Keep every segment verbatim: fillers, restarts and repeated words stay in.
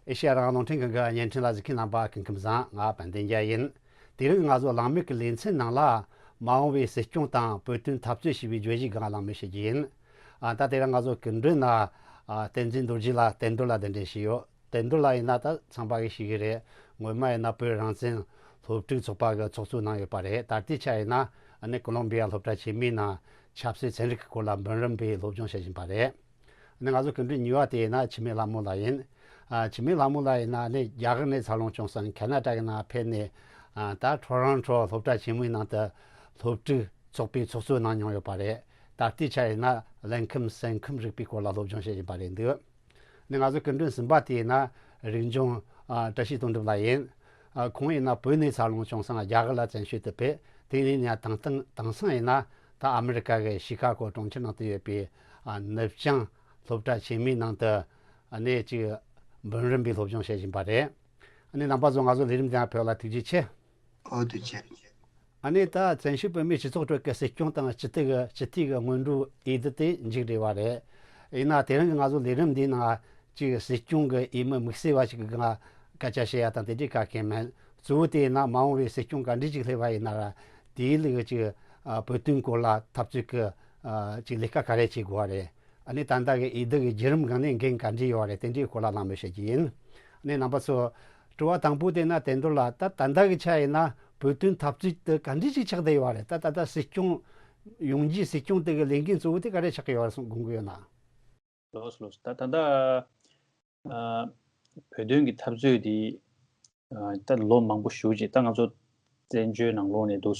ཨེ་ཤེ་ཡ་རང་དབང་རླུང་འཕྲིན་ཁང་གི་བརྙན་འཕྲིན་ལ་གཟིགས་མཁན་རྣམ་པ་སྐུ་ཁམས་བཟང་། ང་དཔལ་ལྡན་རྒྱལ་ཡིན། དེ་རིང་ང་ཚོ་གླེང་མོལ་གྱི་ལེ་ཚན་ནང་ལ་མ་འོངས་པའི་སྲིད་སྐྱོང་དང་བོད་དོན་འཐབ་རྩོད་ཞེས་པའི་བརྗོད་གཞིའི་སྒང་གླེང་མོལ་བྱེད་རྒྱུ་ཡིན། ཨ་ད་དེ་རིང་ང་ཚོ་སྐུ་མགྲོན་ན་ཨ་བསྟན་འཛིན་རྡོ་རྗེ་ལགས། བསྟན་རྡོར་ལགས་གདན་འདྲེན་ཞུས་ཡོད། བསྟན་རྡོར་ལགས་ཡིན་ན་ད་ཚང་མ་གིས་ཤེས་ཀྱི་རེད། སྔོན་མ་ཡིན་ན་བོད་རང་བཙན་སློབ་ཕྲུག་ཚོགས་པ་གི་ཚོགས་གཙོ་གནང་ཡོད་པ་རེད། ད་ལྟའི་ཆར་ཡིན་ན་ཨ་ནི་ཀོ་ལོམ་བི་ཡ་སློབ་གྲྭ་ཆེན་མོའི་ནང་ཆབ་སྲིད་ཚན་རིག་གི་སྐོར་ལ་འབུམ་རམས་པའི་སློབ་སྦྱོང་བྱེད་བཞིན་པ་རེད། ཨ་ནི་ང་ཚོ་སྐུ་མགྲོན་གཉིས་པ་དེ་ཡིན་ན་འཆི་མེད་ལྷ་མོ་ལགས་ཡིན། ཨ་འཆི་མེད་ལྷ་མོ་ལགས་ཡིན་ན་ཨ་ནི་རྒྱ་གར་ནས་འཚར་ལོངས་བྱུང་སོང་། ཁ་ན་ཌ་གི་ནང་ཕེབས་ནས་ཨ་ད་ཊོ་རོན་ཊོ་སློབ་གྲྭ་ཆེན་མོའི་ནང་དུ་སློབ་ཕྲུག་ཚོགས་པའི་ཚོགས་གཙོ་གནང་མྱོང་ཡོད་པ་རེད། ད་ལྟའི་ཆར་ཡིན་ན་གླེང་ཁམས་སེམས་ཁམས་རིག་པའི་སྐོར་ལ་སློབ་སྦྱོང་བྱེད་བཞིན་པ་རེད་འདུག་ནི་ང་ཚོ་སྐུ་མགྲོན་གསུམ་པ་དེ་ཡིན་ན་རིག་འབྱུང་ཨ་བཀྲ་ཤིས་དོན་གྲུབ་ལགས་ཡིན། ཨ་ཁོང་ཡིན་ན་བོད་ནས་འཚར་ལོངས་བྱུང་སོང་། རྒྱ་གར་ལ་བཙན་བྱོལ་དུ་ཕེབས། དེ་ནས་ཡང་དེང་སང་དེང་སང་ཡིན་ན་ད་ཨ་མི་རི་ཀ་གི་ཤི་ཀ་གོ་གྲོང་ཁྱེར་ནང་དུ་ཡོད་པའི་ཨ་ནུབ་བྱང་སློབ་གྲྭ་ཆེན་མོའི་ནང་དུ་ཨ་ནི་ཅིག་འབུམ་རམས་པའི་སློབ་སྦྱོང་བྱེད་བཞིན་པ་རེད། ཨ་ནི་རྣམ་པ་ཚོ་ང་ཚོ་ལས་རིམ་དེ་ཡང་ཕེབས་ལ་ཐུགས་རྗེ་ཆེ། ཨོ་ཐུགས་རྗེ་ཆེ། ཨ་ནི་ད་བཙན་བྱོལ་བོད་མིའི་སྤྱི་ཚོགས་ཁྲོད་ཀྱི་སྲིད་སྐྱོང་དང་སྤྱི་འཐུས་ཀྱི་སྤྱི་འཐུས་ཀྱི་སྔོན་འགྲོའི་འོས་བསྡུ་དེ་མཇུག་བསྒྲིལ་བ་རེད། ཡིན་ན་དེ་རིང་གི་ང་ཚོ་ལས་རིམ་འདིའི་ནང་ཅིག་སྲིད་སྐྱོང་གི་འོས་མི་དམིགས་བསལ་བ་ཞིག་གི་སྒང་སྐད་ཆ་བཤད་ཡ་དང་དེ་འདྲའི་ག་གེ་མེད། གཙོ་བོ་དེ་ཡིན་ན་མ་འོངས་པའི་སྲིད་སྐྱོང་ག་འདྲ་ཅིག་སླེབས་པ་ཡིན་ན་ར་དེའི་ལུགས་ཅིག་ཨ་བོད་དོན་སྐོར་ལ་འཐབ་རྩོད་ཀྱི་ཨ་ཅིག་ལས་ཀ་ག་རེ་བྱེད་དགོས་བ་རེད། ཨ་ནི་ད་ལྟ་གི་འོས་བསྡུ་གི་བརྒྱུད་རིམ་སྒང་ནས་འགན་ག་འདྲ་ཡོད་རེད། དེ་འདྲའི་སྐོར་ལ་གླེང་མོལ་བྱེད་ཀྱི་ཡིན། ཨ་ནི་རྣམ་པ་ཚོ་དྲི་བ་དང་པོ་དེ་ན་བསྟན་རྡོར་ལགས། ད་ད་ལྟ་གི་ཆ་ཡིན་ན་བོད་དོན་འཐབ་རྩོད་དེ་ག་འདྲ་ཞིག་ཆགས་བསྡད་ཡོད་རེད། ད་ད་ལྟ་སྲིད་སྐྱོང་ཡོང་རྒྱུའི་སྲིད་སྐྱོང་དེ་གི་ལས་འགན་གཙོ་བོ་དེ་ག་རེ་ཆགས་ཀྱི་ཡོད་རེད་གསུང་དགོངས་ཀྱི་ཡོད་ན། ལགས་སོ་ལགས་སོ། ད་ད་ལྟ་ཨ་བོད་དོན་གྱི་འཐབ་རྩོད་དེ་ཨ་ད་ལོ་མང་པོ་ཞེ་ཅིག་ད་ང་ཚོ་བཙན་བྱོལ་ནང་ལོགས་ནས་འདུག་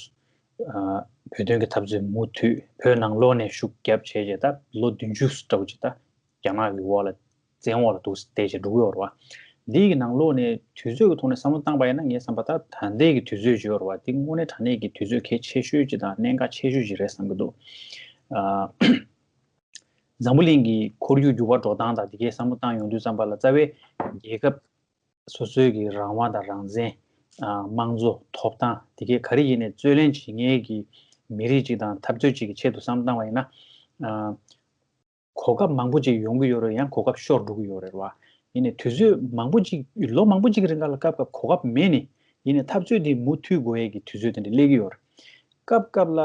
ཨ་བོད་དོན་གྱི་འཐབ་རྩོད་མུ་མཐུད་བོད་ནང་ལོགས་ནས་ཤུགས་རྒྱབ་བྱས་རྗེས་ད་ལོ་བདུན་ཅུ་འདྲ་བོ་ཅིག་ད་རྒྱ་ནག་གི་འོག་ལ་བཙན་འོག་ལ་འདུག་བསྡད་བྱས་འགྲོ་གི་ཡོད་རེད་བ། འདི་གི་ནང་ལོགས་ནས་དུས་ཚོད་ཀྱི་ཐོག་ནས་བསམ་བློ་བཏང་པ་ཡིན་ན་ངའི་བསམ་པ་ད་ད་ལྟའི་གི་དུས་ཚོད་ཅིག་ཡོད་རེད་བ། འདི་དངོས་གནས་དྲང་གནས་ཀྱི་དུས་ཚོད་གལ་ཆེ་ཤོས་ཅིག་དང་གནད་འགག་ཆེ་ཤོས་ཅིག་རེད་བསམ་གྱི་འདུག་ཨ། འཛམ་བུ་གླིང་གི་ཁོར་ཡུག་འགྱུར་བ་འགྲོ་སྟངས་དང་དེ་གའི་བསམ་བློ་བཏང་ཡོང་དུས་ཙམ་པ་ལ་རྩ་བའི་རྒྱལ་ཁབ་སོ་སོའི་གི་རང་དབང་དང་རང་བཙན། ཨ་དམངས་གཙོ་ཐོབ་ཐང་དེ་གའི་ག་རེ་ཡིན་ནའི་རྩོད་ལེན་བྱེད་མཁན་གྱི་མི་རིགས་གཅིག་དང་འཐབ་རྩོད་གཅིག་གི་ཆེད་དུ་བསམ་བློ་བཏང་བ་ཡིན་ན། ཨ་གོ་སྐབས་མང་པོ་ཅིག་ཡོང་གི་ཡོད་རེད། ཡང་གོ་སྐབས་ཤོར་འགྲོ་གི་ཡོད་རེད་བ། ཡིན་ནའི་དུས་ཚོད་མང་པོ་ཅིག་ལོ་མང་པོ་ཅིག་གི་རིང་ག་ལ་སྐབས་སྐབས་གོ་སྐབས་མེད་ནི། ཡིན་ནའི་འཐབ་རྩོད་འདི་མུ་མཐུད་དགོས་ཡས་ཀྱི་དུས་ཚོད་དེ་འདྲ་སླེབས་ཀྱི་ཡོད་རེད། སྐབས་སྐབས་ལ་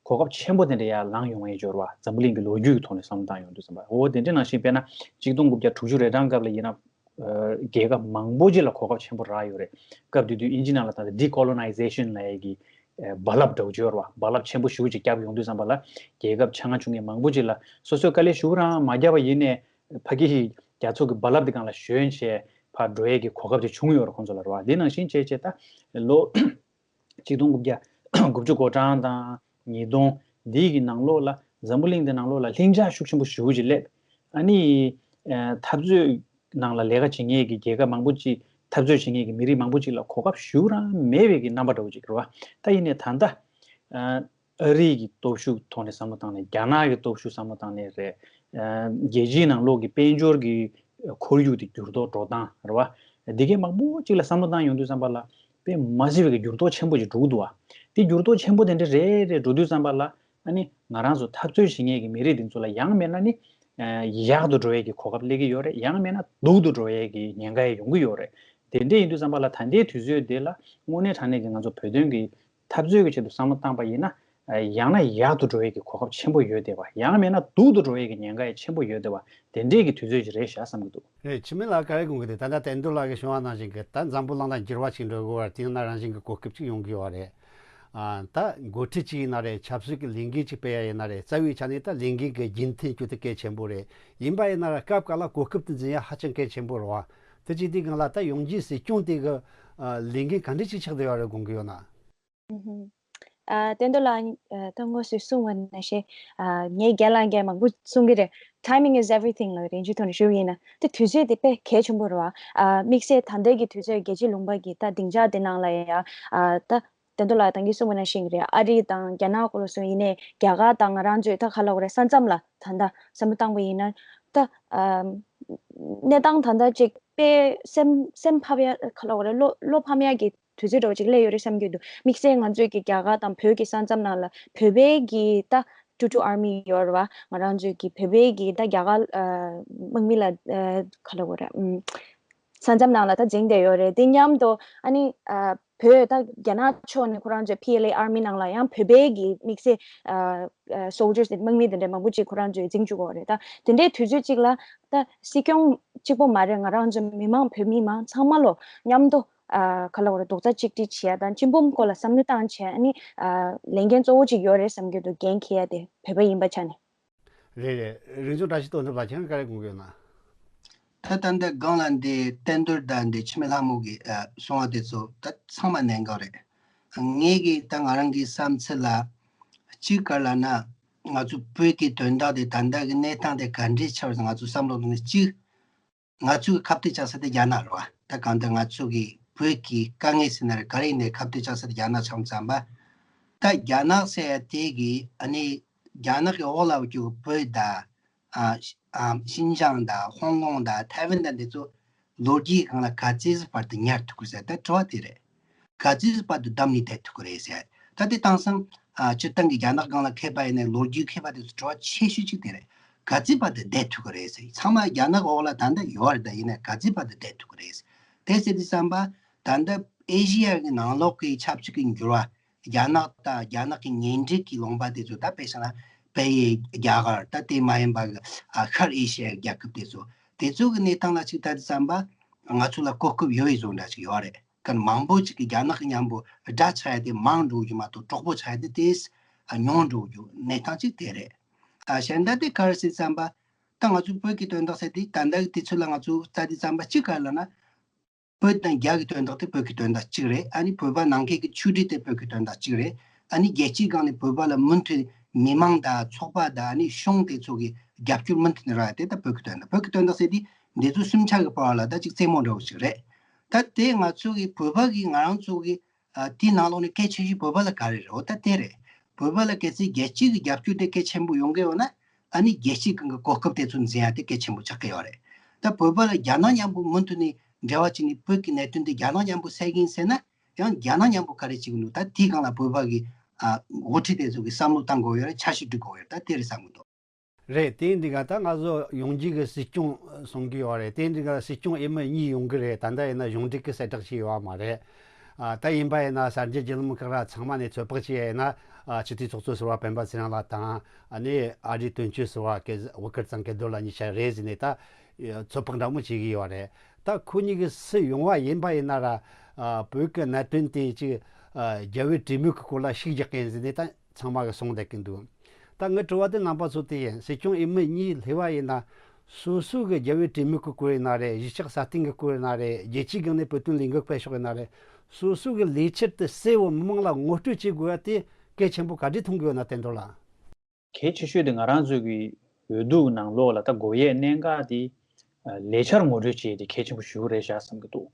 གོ་སྐབས་ཆེན་པོ་དེ་འདྲ་ཡར་ལངས་ཡོང་ཡས་ཅིག་ཡོད་རེད་བ། འཛམ་བུ་གླིང་གི་ལོ་རྒྱུས་ཀྱི་ཐོག་ནས་བསམ་བློ་བཏང་ཡོང་དུས་ཙམ་པ། འོ་དེ་འདྲ་ནང་བཞིན་དཔེར་ན་གཅིག་སྟོང་དགུ་བརྒྱ་དྲུག་ཅུ་རེ་གྲངས་སྐབས་ལ་ཡིན་ན། ཨ་རྒྱལ་ཁབ་མང་པོ་ཅིག་ལ་གོ་སྐབས་ཆེན་པོ་རག་ཡོད་རེད། སྐབས་དེ་དུས་ཨིན་ཇི་ནང་ལ་ད་ལྟ་ཌི་ཀོ་ལོ་ནའི་ཟེ་ཤན་ལབ་ཡས་ཀྱི་ཨ་རྦ་རླབས་འདྲ་བོ་ཅིག་ཡོད་རེད་བ། རྦ་རླབས་ཆེན་པོ་ཞེ་པོ་ཅིག་བརྒྱབ་ཡོང་དུས་ཙམ་པ་ལ་རྒྱལ་ཁབ་ཆ་ཚང་བྱུང་མཁན་མང་པོ་ཅིག་ལ་སོ་སོས་དཀའ་ལས་ཞེ་པོ་རང་མ་བརྒྱབ་པ་ཡིན་ནའི་ཕ་གི་ཞིག་རྒྱ་མཚོ་གི་རྦ་རླབས་དེ་སྒང་ལ་ཞོན་བྱས་ཕར་འགྲོ་ཡས་ཀྱི་གོ་སྐབས་དེ་བྱུང་ཡོད་རེད་ཁོང་ཚོ་ལ་རེད་བ། དེ་ནང་བཞིན་བྱས་བྱས་ད་ལོ་གཅིག་སྟོང་དགུ་བརྒྱ་དགུ་བཅུ་གོ་གྲངས་དང་ཉིས་སྟོང་འདི་གི་ནང་ལོགས་ལ་འཛམ་བུ་གླིང་འདི་ནང་ལོགས་ལ་ལྷིང་འཇགས་ཤུགས་ཆེན་པོ་ཞེ་པོ་ཅིག་སླེབས། ཨ་ནི་ཨ་འཐབ་རྩོད་ནང་ལ་ལས་ཀ་བྱེད་མཁན་གྱི་རྒྱལ་ཁབ་མང་པོ་ཅིག་འཐབ་རྩོད་བྱེད་མཁན་གྱི་མི་རིགས་མང་པོ་ཅིག་ལ་གོ་སྐབས་ཞེ་པོ་རང་མེད་པའི་གི་རྣམ་པ་འདྲ་བོ་ཅིག་རེད་བ། ད་ཡིན་ནའི་ད་ལྟ་ཨ་ཨ་རི་གི་སྟོབས་ཤུགས་ཐོག་ནས་བསམ་བློ་བཏང་ནས། རྒྱ་ནག་གི་སྟོབས་ཤུགས་བསམ་བློ་བཏང་ནས་རེད། ཨ་རྒྱལ་སྤྱིའི་ནང་ལོགས་ཀྱི་དཔལ་འབྱོར་གྱི་ཁོར་ཡུག་དེ་འགྱུར་ལྡོག་འགྲོ་སྟངས་རེད་བ། འདི་གའི་མང་པོ་ཅིག་ལ་བསམ་བློ་བཏང་ཡོང་དུས་ཙམ་པ་ལ་དཔེ་མ་སྲིད་པའི་གི་འགྱུར་ལྡོག་ཆེན་པོ་ཅིག་འགྲོ་གི་འདུག་བ། དེ་འགྱུར་ལྡོག་ཆེན་པོ་དེ་འདྲ་རེ་རེ་འགྲོ་དུས་ཙམ་པ་ལ་ཨ་ནི་ང་རང་ཚོ་འཐབ་རྩོད་བྱེད་མཁན་གྱི་མི་རིགས་འདི་ཚོ་ལ་ཡང་མིན་ན་ནི་ཨ་ཡག་ཏུ་འགྲོ་ཡས་ཀྱི་གོ་སྐབས་སླེབས་ཀྱི་ཡོད་རེད། ཡང་མིན་ན་སྡུག་ཏུ་འགྲོ་ཡས་ཀྱི་ཉེན་ཁ་ཡང་ཡོང་གི་ཡོད་རེད། དེ་འདྲ་ཡིན་དུས་ཙམ་པ་ལ་ད་ལྟའི་དུས་ཚོད་འདི་ལ་དངོས་གནས་དྲང་གནས་ཀྱི་ང་ཚོ་བོད་དོན་གྱི་འཐབ་རྩོད་ཀྱི་ཆེད་དུ་བསམ་བློ་བཏང་པ་ཡིན་ན། ཡང་ན་ཡག་ཏུ་འགྲོ་ཡས་ཀྱི་གོ་སྐབས་ཆེན་པོ་ཡོད་བསྡད་པ། ཡང་མིན་ན་སྡུག་ཏུ་འགྲོ་ཡས་ཀྱི་ཉེན་ཁ་ཡང་ཆེན་པོ་ཡོད་བསྡད་པ། དེ་འདྲས་ཀྱི་དུས་ཚོད་ཅིག་རེད་ཤག་བསམ་གྱི་འདུག་རེད། འཆི་མེད་ལགས་ག་རེ་དགོངས་ཀྱི་འདུག་ད་ལྟ་བསྟན་རྡོར་ལགས་ཀྱིས་གསུངས་པ་ནང་བཞིན་གྱི་ད་འཛམ་བུ་གླིང་ལ་འགྱུར་བ་ཅིག་འགྲོ་དགོས་པ་དེ་ཡིན་ན་རང་བཞིན་གྱི་གོ་སྐབས་ཅིག་ཡོང་གི་ཡོད་རེད། ཨ་ད་འགོ་ཁྲིད་ཅིག་ཡིན་ན་རེད། ཆབ་སྲིད་ཀྱི་ལས་འགན་ཅིག་སྤེལ་ཡ་ཡིན་ན་རེད། རྩ་བའི་ཆ་ནས་ད་ལས་འགན་གྱི་རྒྱུན་མཐུད་རྒྱུ་དེ་གལ་ཆེན་པོ་རེད། ཡིན་པ་ཡིན་ན་ར་སྐབས་འགའ་ལ་གོ་སྐབས་དེ་འཛིན་ཡ་ཧ་ཅང་གལ་ཆེན་པོ་རེད་བ། དེ་བྱེད་དུས་སྒང་ལ་ད་ཡོང་རྒྱུའི་སྲིད་སྐྱོང་དེ་གི་ཨ་ལས་འགན་ག་འདྲས་ཅིག་ཆགས་བསྡད་ཡོད་རེད་དགོངས་ཀྱི་ཡོད་ན། ཨ་བསྟན་རྡོར་ལགས་ཨ་ད་དངོས་སུ་གསུངས་པ་ནང་བཞིན་ཨ་ངས་རྒན་ལགས་ཀྱིས་མང་པོ་གསུང་གི་རེད། Timing is everything ལབ་རེད། འཇུ་ཐོན་ཞུ་ཡིན་ན་དེ་དུས་ཚོད་དེ་དཔེ་གལ་ཆེན་པོ་རེད་བ། ཨ་དམིགས་བསལ་ད་ལྟའི་གི་དུས་ཚོད་རྒྱལ་སྤྱིའི་ལུང་པ་གི་ད་སྡིངས་ཆ་དེ་ནང་ལ་ཡ་ཨ་ད་བསྟན་རྡོར་ལགས་ད་གིན་གསུངས་པ་ནང་བཞིན་རེད། ཨ་རི་དང་རྒྱ་ནག་སྐོར་ལ་གསུངས་ཡིན་ནའི་རྒྱ་གར་དང་ང་རང་ཚོའི་ད་ག་ལབ་དགོས་རེད། ས་མཚམས་ལ་ད་ལྟ་བསམ་བློ་བཏང་པ་ཡིན་ན་ད་ཨ་གནས་སྟངས་ད་ལྟ་ཅིག་དཔེ་སེམས་སེམས་ཕམ་ཡ་ག་ལབ་དགོས་རེད། བློ་བློ་ཕམ་ཡ་གི་དུས་ཚོད་འདྲ་བོ་ཅིག་སླེབས་ཡོད་རེད་བསམ་གྱི་འདུག་དམིགས་བསལ་ང་ཚོའི་གི་རྒྱ་གར་དང་བོད་ཀྱི་ས་མཚམས་ནང་ལ་བོད་པའི་གི་ད་ཀྲུ་ཀྲུ་ཨར་མི་ཡོད་རེད་བ། ང་རང་ཚོའི་གི་བོད་པའི་གི་ད་རྒྱ་གར་ཨ་དམག་མི་ལ་ཨ་ག་ལབ་དགོས་རེད། ཨམ་ ས་མཚམས་ནང་ལ་ད་འཛིང་བསྡད་ཡོད་རེད། དེ་མཉམ་དུ་ཨ་ནི་ཨ་བོད་ད་རྒྱ་ནག་ཕྱོགས་ནས་ཁོ་རང་ཚོའི་P L A army ནང་ལ་ཡང་བོད་པའི་གི་དམིགས་བསལ་ཨ་ཨ་soldiers དེ་དམག་མི་དེ་འདྲ་མང་པོ་ཅིག་ཁོ་རང་ཚོས་འཛིང་བཅུག་གི་ཡོད་རེད། ད་དེ་འདྲའི་དུས་ཚོད་ཅིག་ལ་ད་སྲིད་སྐྱོང་གཅིག་པོ་མ་རེད། ང་རང་ཚོ་མི་མང་བོད་མི་མང་ཚང་མ་ལོ་མཉམ་དུ་ཨ་ག་ལ་བ་རེད། རྡོག་རྩ་གཅིག་སྒྲིལ་བྱེད་ཡ་དང་སྤྱི་འབོམ་སྐོར་ལ་བསམ་བློ་བཏང་བྱས་ཨ་ནི་ཨ་ལས་འགན་གཙོ་བོ་ཅིག་ཡོད་རེད་བསམ་གྱི་འདུག་འགན་འཁྱེར་ཡ་དེ་བོད་པ་ཡིན་པ་ཆ་ནས། རེད་རེད། རིག་འཛིན་བཀྲ་ཤིས་དོན་གྲུབ་ལགས་ཁྱེད་རང་ག་རེ་དགོངས་ཀྱི་ཡོད་ན། ད་ད་ལྟ་སྒང་ལ་འདི་བསྟན་རྡོར་དང་འདི་འཆི་མེད་ལྷ་མོ་གི་ཨ་གསུང་བ་དེ་ཚོ་ད་ཚང་མ་གནད་འགག་རེད། ངས་གི་ད་ང་རང་གི་བསམ་ཚུལ་ལ་གཅིག་ག་ལབ་ན་ང་ཚོ་བོད་ཀྱི་དོན་དག་དེ་ད་ལྟ་གི་གནས་སྟངས་དེ་ག་འདྲས་ཆགས་ཡོད་ང་ཚོ་བསམ་བློ་གཏོང་ནས་གཅིག་ང་ཚོའི་ཁ་གཏད་བཅག་ས་དེ་རྒྱ་ནག་རེད་བ། ད་གང་ལྟར་ང་ཚོ་གི་བོད་ཀྱི་དཀའ་ངལ་ཟེར་ན་རེད་ག་རེ་ཡིན་ནའི་ཁ་གཏད་བཅག་ས་དེ་རྒྱ་ནག་ཆགས་ཙམ་པ། ད་རྒྱ་ནག་ཟེར་ཡ་དེ་གི་ཨ་ནི་རྒྱ་ནག་གི་འོག་ལ་ཡོད་རྒྱུ་བོད་དང་ཨ་ཨ་ཤིན་ཅང་དང་ཧོང་ཀོང་དང་ཐའེ་ཝན་དང་འདི་ཚོ་ལོ་རྒྱུས་སྒང་ལ་ག་ཚོད་བར་དུ་ཉར་ཐུབ་ཀྱི་ཟེར་ད་དྲི་བ་དེ་རེད། ག་ཚོད་བར་དུ་བསྡམས་ནས་བསྡད་ཐུབ་ཀྱི་རེད་ཟེར། ད་དེ་དེང་སང་ཨ་སྤྱིར་བཏང་གི་རྒྱ་ནག་སྒང་ལ་མཁས་པ་ཡིན་ནའི་ལོ་རྒྱུས་མཁས་པ་དེ་ཚོ་དྲི་བ་ཆེ་ཤོས་གཅིག་དེ་རེད། ག་ཚོད་བར་དུ་བསྡད་ཐུབ་ཀྱི་རེད་ཟེར། ཚང་མ་རྒྱ་ནག་འོག་ལ་ད་ལྟ་ཡོད་རེད། ད་ཡིན་ནའི་ག་ཚོད་བར་དུ་བསྡད་ཐུབ་ཀྱི་རེད་ཟེར། དེ་ཟེར་དུས་ཙམ་པ་ད་ལྟ་ཨེ་ཤི་ཡ་གི་ནང་ལོགས་ཀྱི་ཆབས་ཅིག་གི་འགྱུར་བ་རྒྱ་ནག་དང་རྒྱ་ནག་གི་གཉེན་སྒྲིག་གི་ལུང་པ་དེ་ཚོ་ད་དཔེ་བཞག་ན་བལ་ཡུལ་རྒྱ་གར་ད་དེ་མ་ཡིན་པ་གི་ཨ་ཤར་ཨེ་ཤི་ཡའི་རྒྱལ་ཁབ་དེ་ཚོ་དེ་ཚོ་གི་གནས་སྟངས་ལ་ཅིག་ལྟ་དུས་ཙམ་པ་ང་ཚོ་ལ་གོ་སྐབས་ཡོད་པའི་བཟོ་འདྲ་ཅིག་ཡོད་རེད། ག་མང་པོ་ཅིག་གིས་རྒྱ་ནག་གི་མཉམ་པོ་དགྲ་ཆགས་ཡ་དེ་མང་འགྲོ་རྒྱུ་མ་གཏོགས་གྲོགས་པོ་ཆགས་ཡ་དེ་དེས་ཉུང་འགྲོ་རྒྱུ་གནས་སྟངས་ཅིག་དེ་རེད། ཨ་གཞན་དག་དེ་ག་རེ་ཟེར་ཙམ་པ་ད་ང་ཚོ་བོད་ཀྱི་དོན་དག་ཟེར་དེ་ད་ལྟ་གི་དུས་ཚོད་ལ་ང་ཚོ་ལྟ་དུས་ཙམ་པ་གཅིག་ག་རེ་ལབ་ན། བོད་དང་རྒྱ་གི་དོན་དག་དེ་བོད་ཀྱི་དོན་དག་གཅིག་རེད། ཨ་ནི་བོད་པ་ནང་ཁུལ་གྱི་ཆོས་སྒྲིག་དེ་བོད་ཀྱི་དོན་དག་གཅིག་རེད། ཨ་ནི་རྒྱལ་སྤྱིའི་སྒང་ནས་བོད་པ་ལ་མུ་མཐུད་མི་མང་དང་ཚོགས་པ་དང་ཨ་ནི་གཞུང་དེ་ཚོ་གི་རྒྱབ་སྐྱོར་མུ་མཐུད་ནས་རག་ཡ་དེ་ད་བོད་ཀྱི་དོན་དག་བོད་ཀྱི་དོན་དག་ཟེར་དུས་འདི་ཚོ་གསུམ་ཆ་གི་བར་ལ་ད་ཅིག་རྩེད་མོ་འདྲ་བོ་ཞིག་རེད། ད་དེ་ང་ཚོ་གི་བོད་པ་གི་ང་རང་ཚོ་གི་ཨ་དེའི་ནང་ལོགས་ནས་གལ་ཆེ་ཤོས་བོད་པ་ལ་ག་རེ་རེད། འོ་ད་དེ་རེད། བོད་པ་ལ་གལ་སྲིད་རྒྱལ་སྤྱི་གི་རྒྱབ་སྐྱོར་དེ་གལ་ཆེན་པོ་ཡོང་གི་ཡོད་ན་ཨ་ནི་རྒྱལ་སྤྱིའི་སྒང་གི་གོ་སྐབས་དེ་ཚོ་འཛིན་ཡ་དེ་གལ་ཆེན་པོ་ཆགས་ཀྱི་ཡོད་རེད། ད་བོད་པ་ལ་རྒྱ་ནག་མཉམ་པོ་མུ་མཐུད་ནས་འབྲེལ་བ་བྱས་ནས་བོད་ཀྱི་གནད་དོན་དེ་རྒྱ་ནག་མཉམ་པོ་སེལ་གྱི་ཡིན་ཟེར་ན་ཡང་རྒྱ་ནག་མཉམ་པོ་ག་རེ་བྱེད་ཀྱི་འདུག་ད་དེའི་སྒང་ལ་བོད་པ་གི་ཨ་འགོ་ཁྲིད་དེ་ཚོ་གི་བསམ་བློ་བཏང་དགོས་ཡོད་རེད། འཆར་གཞི་སྒྲིག་དགོས་ཡོད་རེད། ད་དེ་རེད་བསམ་གྱི་འདུག་རེད། དེ་འདི་ག་ད་ང་ཚོ་ཡོང་རྒྱུ་གི་སྲིད་སྐྱོང་གསུང་གི་ཡོད་རེད། དེ་འདི་ག་སྲིད་སྐྱོང་འོས་མི་གཉིས་ཡོང་གི་རེད། ད་ལྟ་ཡིན་ན་གཞུང་འབྲེལ་གྱི་གསལ་བསྒྲགས་ཤིག་ཡོད་པ་མ་རེད། ཨ་ད་ཡིན་པ་ཡིན་ན་གསར་འགྱུར་བརྒྱུད་ལམ་ཁག་ལ་ཚང་མ་ནས་ཚོད་དཔག་བྱས་ཡིན་ན་ཨ་སྤྱི་འཐུས་ཚོགས་གཙོ་ཟུར་པ་སྤེན་པ་ཚེ་རིང་ལགས་དང་ཨ་ནི་ཨ་རིའི་དོན་གཅོད་ཟུར་པ་སྐལ་བཟང་སྐལ་རྡོར་ལགས་གཉིས་ཆ་རེད་ཟེར་ནས་ད་ཚོད་དཔག་འདྲ་མོ་བྱེད་ཀྱི་ཡོད་རེད། ད་ཁོ་གཉིས་ཀྱི་སུ་ཡོང་བ་ཡིན་པ་ཡིན་ན་ར་ཨ་བོད་ཀྱི་གནད་དོན་དེ་ཅིག་ཨ་རྒྱལ་བའི་གྲོས་མོལ་གྱི་སྐོར་ལ་ཤུགས་རྒྱག་གི་ཡིན་ཟེར་ནས་ད། ཚང་མ་གི་གསུངས་བསྡད་ཀྱི་འདུག་ད་ངའི་དྲི་བ་དེ་རྣམ་པ་ཚོ་དེ་ཡིན། སྲིད་སྐྱོང་འོས་མི་གཉིས་སླེབས་པ་ཡིན་ན། སོ་སོ་གི་རྒྱལ་བའི་གྲོས་མོལ་གྱི་སྐོར་ཡིན་ན་རེད། གཞིས་ཆགས་སྲ་བརྟན་གྱི་སྐོར་ཡིན་ན་རེད། རྒྱལ་སྤྱིའི་སྒང་ནས་བོད་དོན་ལས་འགུལ་སྤེལ་ཕྱོགས་ཡིན་ན་རེད། སོ་སོ་གི་ལས་འཆར་དེ་གསལ་བོ་མི་མང་ལ་ངོ་སྤྲོད་བྱེད་དགོས་པ་དེ་གལ་ཆེན་པོ་ག་འདྲས་མཐོང་གི་ཡོད་ན། བསྟན་རྡོར་ལགས། གལ་ཆེ་ཤོས་དེ་ང་རང་ཚོ་གི་འོས་བསྡུ་གི་ནང་ལོགས་ལ་ད་དགོས་ཡས་གནད་འགག་དེ་ལས་འཆར་ངོ་སྤྲོད་བྱེད་ཡས་དེ་གལ་ཆེན་པོ་ཞེ་པོ་རེད་ཤག་བསམ་གྱི་འདུག་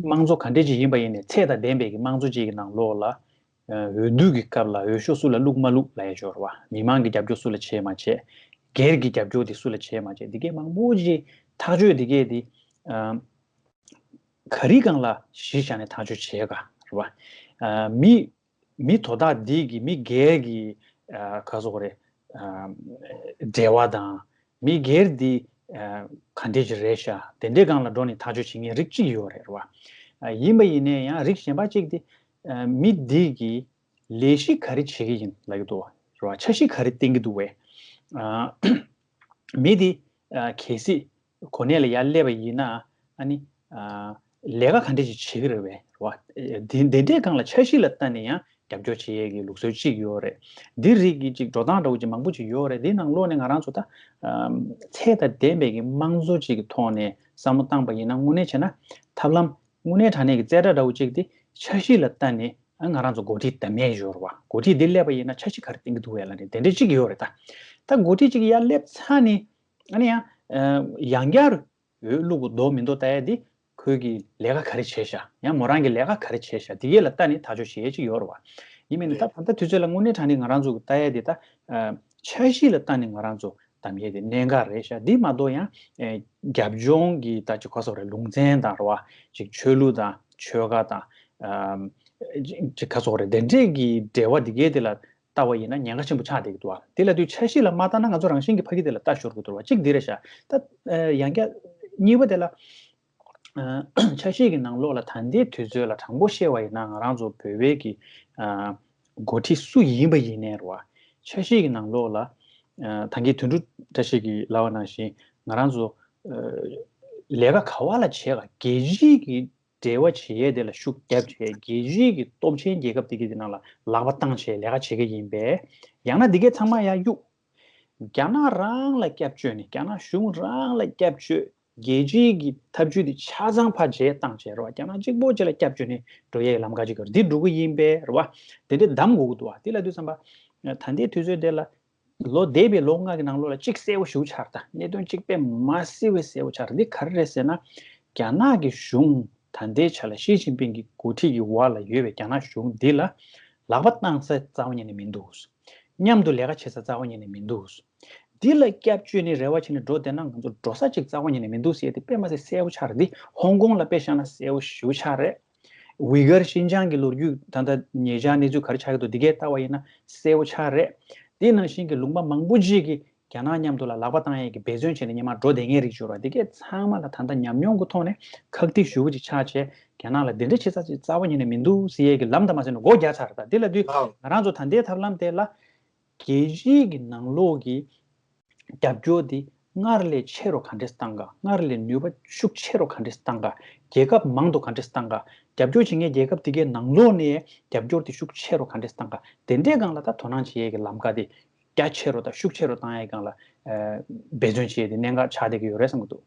དམངས་གཙོ་ག་འདྲས་ཅིག་ཡིན་པ་ཡིན་ནའི་ཚད་དང་ལྡན་པའི་གི་དམངས་གཙོ་ཅིག་གི་ནང་ལོགས་ལ། འོས་བསྡུ་གི་སྐབས་ལ་འོས་ཤོག་སུ་ལ་བླུགས་མ་བླུགས་ལབ་ཡ་ཅིག་ཡོད་རེད་བ། མི་མང་གི་རྒྱབ་སྐྱོར་སུ་ལ་བྱས་མ་བྱས། སྒེར་གྱི་རྒྱབ་སྐྱོར་དེ་སུ་ལ་བྱས་མ་བྱས། འདི་གའི་མང་པོ་ཅིག་ཐག་གཅོད་འདི་གའི་དེ། ག་རེའི་སྒང་ལ་གཞི་བཞག་ནས་ཐག་གཅོད་བྱས་ག་རེད་བ། མི། མི་དོ་བདག་འདི་གི་མི་སྒེར་གྱི་ཨ་ག་ཟེར་དགོས་རེད། ཨ་འབྲེལ་བ་དང་མི་སྒེར་འདི་ཨ་ག་འདྲས་ཅིག་རེད་ཤག་དེ་འདྲའི་སྒང་ལ་འགྲོ་ནས་ཐག་གཅོད་བྱེད་མཁན་རིགས་གཅིག་ཡོད་རེད་བ། ཨ་ཡིན་པ་ཡིན་ནའི་ཡང་རིགས་གཞན་པ་གཅིག་དེ་ཨ་མི་འདི་གི་ལས་གཞི་ག་རེ་བྱེད་ཀྱི་ཡིན་ལབ་ཀྱི་འདུག་བ། རེད་བ། འཆར་གཞི་ག་རེ་བཏིང་གི་འདུག་བས། ཨ་མི་འདི་ཨ་གལ་སྲིད་གོ་གནས་ལ་ཡར་སླེབས་པ་ཡིན་ན་ཨ་ནི། ཨ་ལས་ཀ་ག་འདྲས་ཅིག་བྱེད་ཀྱི་རེད་པས། རེད་བ། དེ་དེ་འདྲའི་སྒང་ལ་འཆར་གཞི་ལ་ལྟ་ནས་ཡང་རྒྱབ་སྐྱོར་བྱེད་ཡས་ཀྱི་ལུགས་སྲོལ་གཅིག་ཡོད་རེད། འདི་རིགས་ཀྱི་ཅིག་འགྲོ་སྟངས་འདྲ་བོ་ཅིག་མང་པོ་ཅིག་ཡོད་རེད། འདིའི་ནང་ལོགས་ནས་ང་རང་ཚོ་ད་ཨ་ཚད་དང་ལྡན་པའི་གི་དམངས་གཙོ་ཅིག་གི་ཐོག་ནས་བསམ་བློ་བཏང་པ་ཡིན་ན་དངོས་གནས་བྱས་ན་ཐབས་ལམ་དངོས་གནས་དྲང་གནས་ཀྱི་རྩེ་གྲ་འདྲ་བོ་ཅིག་དེ་འཆར་གཞི་ལ་ལྟ་ནས་ཨ་ང་རང་ཚོ་འགོ་ཁྲིད་འདེམས་ཡས་ཡོད་རེད་བ། འགོ་ཁྲིད་འདི་སླེབས་པ་ཡིན་ན་འཆར་གཞི་ག་རེ་བཏིང་གི་འདུག་བས་ལབ་ནས་དེ་འདྲ་ཅིག་ཡོད་རེད་ད། ད་འགོ་ཁྲིད་ཅིག་ཡར་སླེབས་ཚར་ནས་ཨ་ནི་ཡང་ཨ་ཡང་བསྐྱར། འོས་བླུག་གི་འདུག་མི་འདུག་ལྟ་ཡས་འདི། ཁོས་ཀྱི་ལས་ཀ་ག་རེ་བྱས་ཤག་ཡང་མོ་རང་གི་ལས་ཀ་ག་རེ་བྱས་ཤག་འདི་གས་ལ་ལྟ་ནས་ཐག་གཅོད་བྱེད་ཡས་ཅིག་ཡོད་རེད་བ། ཡིན་མིན་ནི་ད་ད་ལྟ་དུས་ཚོད་ལ་དངོས་གནས་དྲང་གནས་ང་རང་ཚོ་གི་ལྟ་ཡས་འདི་ད། ཨ་འཆར་གཞི་ལ་ལྟ་ནས་ང་རང་ཚོ་གདམ་ཡས་དེ་གནད་འགག་རེད་ཤག་འདི་མ་གཏོགས་ཡང་། ཨ་རྒྱབ་ལྗོངས་ཀྱི་ད་ཅིག་ག་ཟེར་དགོས་རེད། ལུང་ཚན་དང་རེད་བ། ཅིག་ཆོས་ལུགས་དང་ཆོལ་ཁ་དང་། ཨ་ཅིག་ག་ཟེར་དགོས་རེད། དེ་འདྲས་ཀྱི་འབྲེལ་བ་འདི་གས་དེ་ལ། ལྟ་བ་ཡིན་ན་ཉེན་ཁ་ཆེན་པོ་ཆགས་བསྡད་ཀྱི་འདུག་བ། དེ་ལ་དུས་འཆར་གཞི་ལ་མ་ལྟ་ན་ང་ཚོ་རང་བཞིན་གྱི་ཕ་གི་དེ་ལ་ལྟ་ཤོར་གྱི་འདུག་བ། གཅིག་འདི་རེད་ཤག་ད་ཡང་བསྐྱར་ གཉིས་པ་དེ་ལ། ཨ། འཆར་གཞི་གི་ནང་ལོགས་ལ་ད་ལྟའི་དུས་ཚོད་ལ་དྲང་པོ་བཤད་པ་ཡིན་ན། ང་རང་ཚོ་བོད་པའི་གི། ཨ། འགོ་ཁྲིད་སུ་ཡིན་པ་ཡིན་ནའི་རེད་བ། འཆར་གཞི་གི་ནང་ལོགས་ལ། ཨ། ད་གིན་དོན་གྲུབ་བཀྲ་ཤིས་ཀྱིས་ལབ་པ་ནང་བཞིན། ང་རང་ཚོ། ཨ། ལས་ཀ་ག་བ་ལ་བྱེད་ག་རྒྱལ་སྤྱིའི་གི་འབྲེལ་བ་བྱེད་ཡས་དེ་ལ་ཤུགས་རྒྱབ་བྱས། རྒྱལ་སྤྱིའི་གི་སྟོབས་ཆེན་རྒྱལ་ཁབ་དེ་གི་དེ་ནང་ལ་ལག་པ་བཏང་བྱས་ལས་ཀ་བྱེད་ཀྱི་ཡིན་པས། ཡང་ན་འདི་གའི་ཚང་མ་ཡར་གཡུག་རྒྱ་ནག་རང་ལ་སྐྱབས་བཅོལ་ནས། རྒྱ་ནག་གཞུང་རང་ལ་སྐྱབས་བཅོལ། རྒྱལ་སྤྱིའི་གི་ཐབས་ཇུས་དེ་ཆ་ཚང་ཕར་རྗེས་བཏང་བྱས་རེད་བ། རྒྱ་ནག་གཅིག་པོ་གཅིག་ལ་སྐྱབས་བཅོལ་ནས་འགྲོ་ཡའི་ལམ་ཁ་ཅིག་གི་འདི་འགྲོ་གི་ཡིན་པས་རེད་བ། དེ་འདྲའི་གདམ་དགོས་ཀྱི་འདུག་བ། དེ་ལབ་དུས་ཙམ་པ། ད་ལྟའི་དུས་ཚོད་དེ་ལ། ལོ་འདས་པའི་ལོ་ལྔ་གི་ནང་ལོགས་ལ་གཅིག་གསལ་པོ་ཞེ་པོ་ཆགས་རེད། ད་གནད་དོན་གཅིག་དཔེ་མ་སྲིད་པའི་གསལ་པོ་ཆགས་རེད། འདི་ག་རེ་རེད་ཟེར་ན། རྒྱ་ནག་གི་གཞུང་ད་ལྟའི་ཆ་ལ་ཞི་ཅིན་ཕིང་གི་འགོ་ཁྲིད་ཀྱི་འོག་ལ་ཡོད་པའི་རྒྱ་ནག་གཞུང་འདི་ལ་ལག་པ་བཏང་ས་རྩ་བ་ཉིད་ནས་མི་འདུག་མཉམ་དུ་ལས་ཀ་བྱེད་ས་རྩ་བ་ཉིད་ནས་མི་འདུག་འདི་ལ་སྐྱབས་བཅོལ་ནས་རེ་བ་བྱས་ནས་འགྲོ་བསྡད་ན་ང་ཚོ་འགྲོ་ས་གཅིག་རྩ་བ་ཉིད་ནས་མི་འདུག་ཟེར་ཏེ་དཔེ་མ་སྲིད་གསལ་པོ་ཆགས་རེད། འདི་ཧོང་ཀོང་ལ་དཔེ་བཞག་ན་གསལ་པོ་ཞེ་པོ་ཆགས་རེད། ཝི་གར་ཤིན་ཅང་གི་ལོ་རྒྱུས་ད་ལྟ་ཉེ་ཆར་གནས་ཚུལ་ག་རེ་ཆགས་ཀྱི་འདུག་འདི་གས་ལྟ་བ་ཡིན་ན་གསལ་པོ་ཆགས་རེད། དེ་ནང་བཞིན་གྱི་ལུང་པ་མང་པོ་ཅིག་གིས་རྒྱ་ནག་མཉམ་དུ་ལ་ལག་པ་བཏང་ཡས་ཀྱི་འབད་བརྩོན་བྱས་ནས་སྔོན་མ་འགྲོ་བསྡད་མཁན་རིགས་ཡོད་རེད། འདི་གས་ཚང་མ་ལ་ད་ལྟ་ཉམས་མྱོང་གི་ཐོག་ནས་ཁག་ཐེག་ཞེ་པོ་ཅིག་ཆགས་བྱས། རྒྱ་ནག་ལ་འདི་འདྲ་བྱེད་ས་ཅིག་རྩ་བ་ཉིད་ནས་མི་འདུག་ཟེར་ཡས་ཀྱི་ལམ་དང་མ་ཟིན་ནས་སྒོ་རྒྱག་ཚར་རེད། ད་འདི་ལབ་དུས་ང་རང་ཚོ་ད་ལྟའི་ཐབས་ལམ་དེ་ལ། རྒྱལ་སྤྱིའི་གི་ནང་ལོགས་ཀྱི་རྒྱབ་སྐྱོར་དེ་སྔར་ལས་ཆེ་རུ་ག་འདྲས་བཏང་ག་སྔར་ལས་ནུས་པ་ཤུགས་ཆེ་རུ་ག་འདྲས་བཏང་ག་རྒྱལ་ཁབ་མང་དུ་ག་འདྲས་བཏང་ག་རྒྱབ་སྐྱོར་བྱེད་མཁན་རྒྱལ་ཁབ་དེ་གའི་ནང་ལོགས་ནས་རྒྱབ་སྐྱོར་དེ་ཤུགས་ཆེ་རུ་ག་འདྲས་བཏང་ག་དེ་འདྲའི་སྒང་ལ་ད་དོ་སྣང་བྱེད་ཡས་ཀྱི་ལམ་ཁ་དེ་རྒྱ་ཆེ་རུ་དང་ཤུགས་ཆེ་རུ་བཏང་ཡས་སྒང་ལ། ཨ། འབད་བརྩོན་བྱེད་ཡས་དེ་གནད་འགག་ཆགས་བསྡད་ཀྱི་ཡོད་རེད་བསམ་གྱི་འདུག་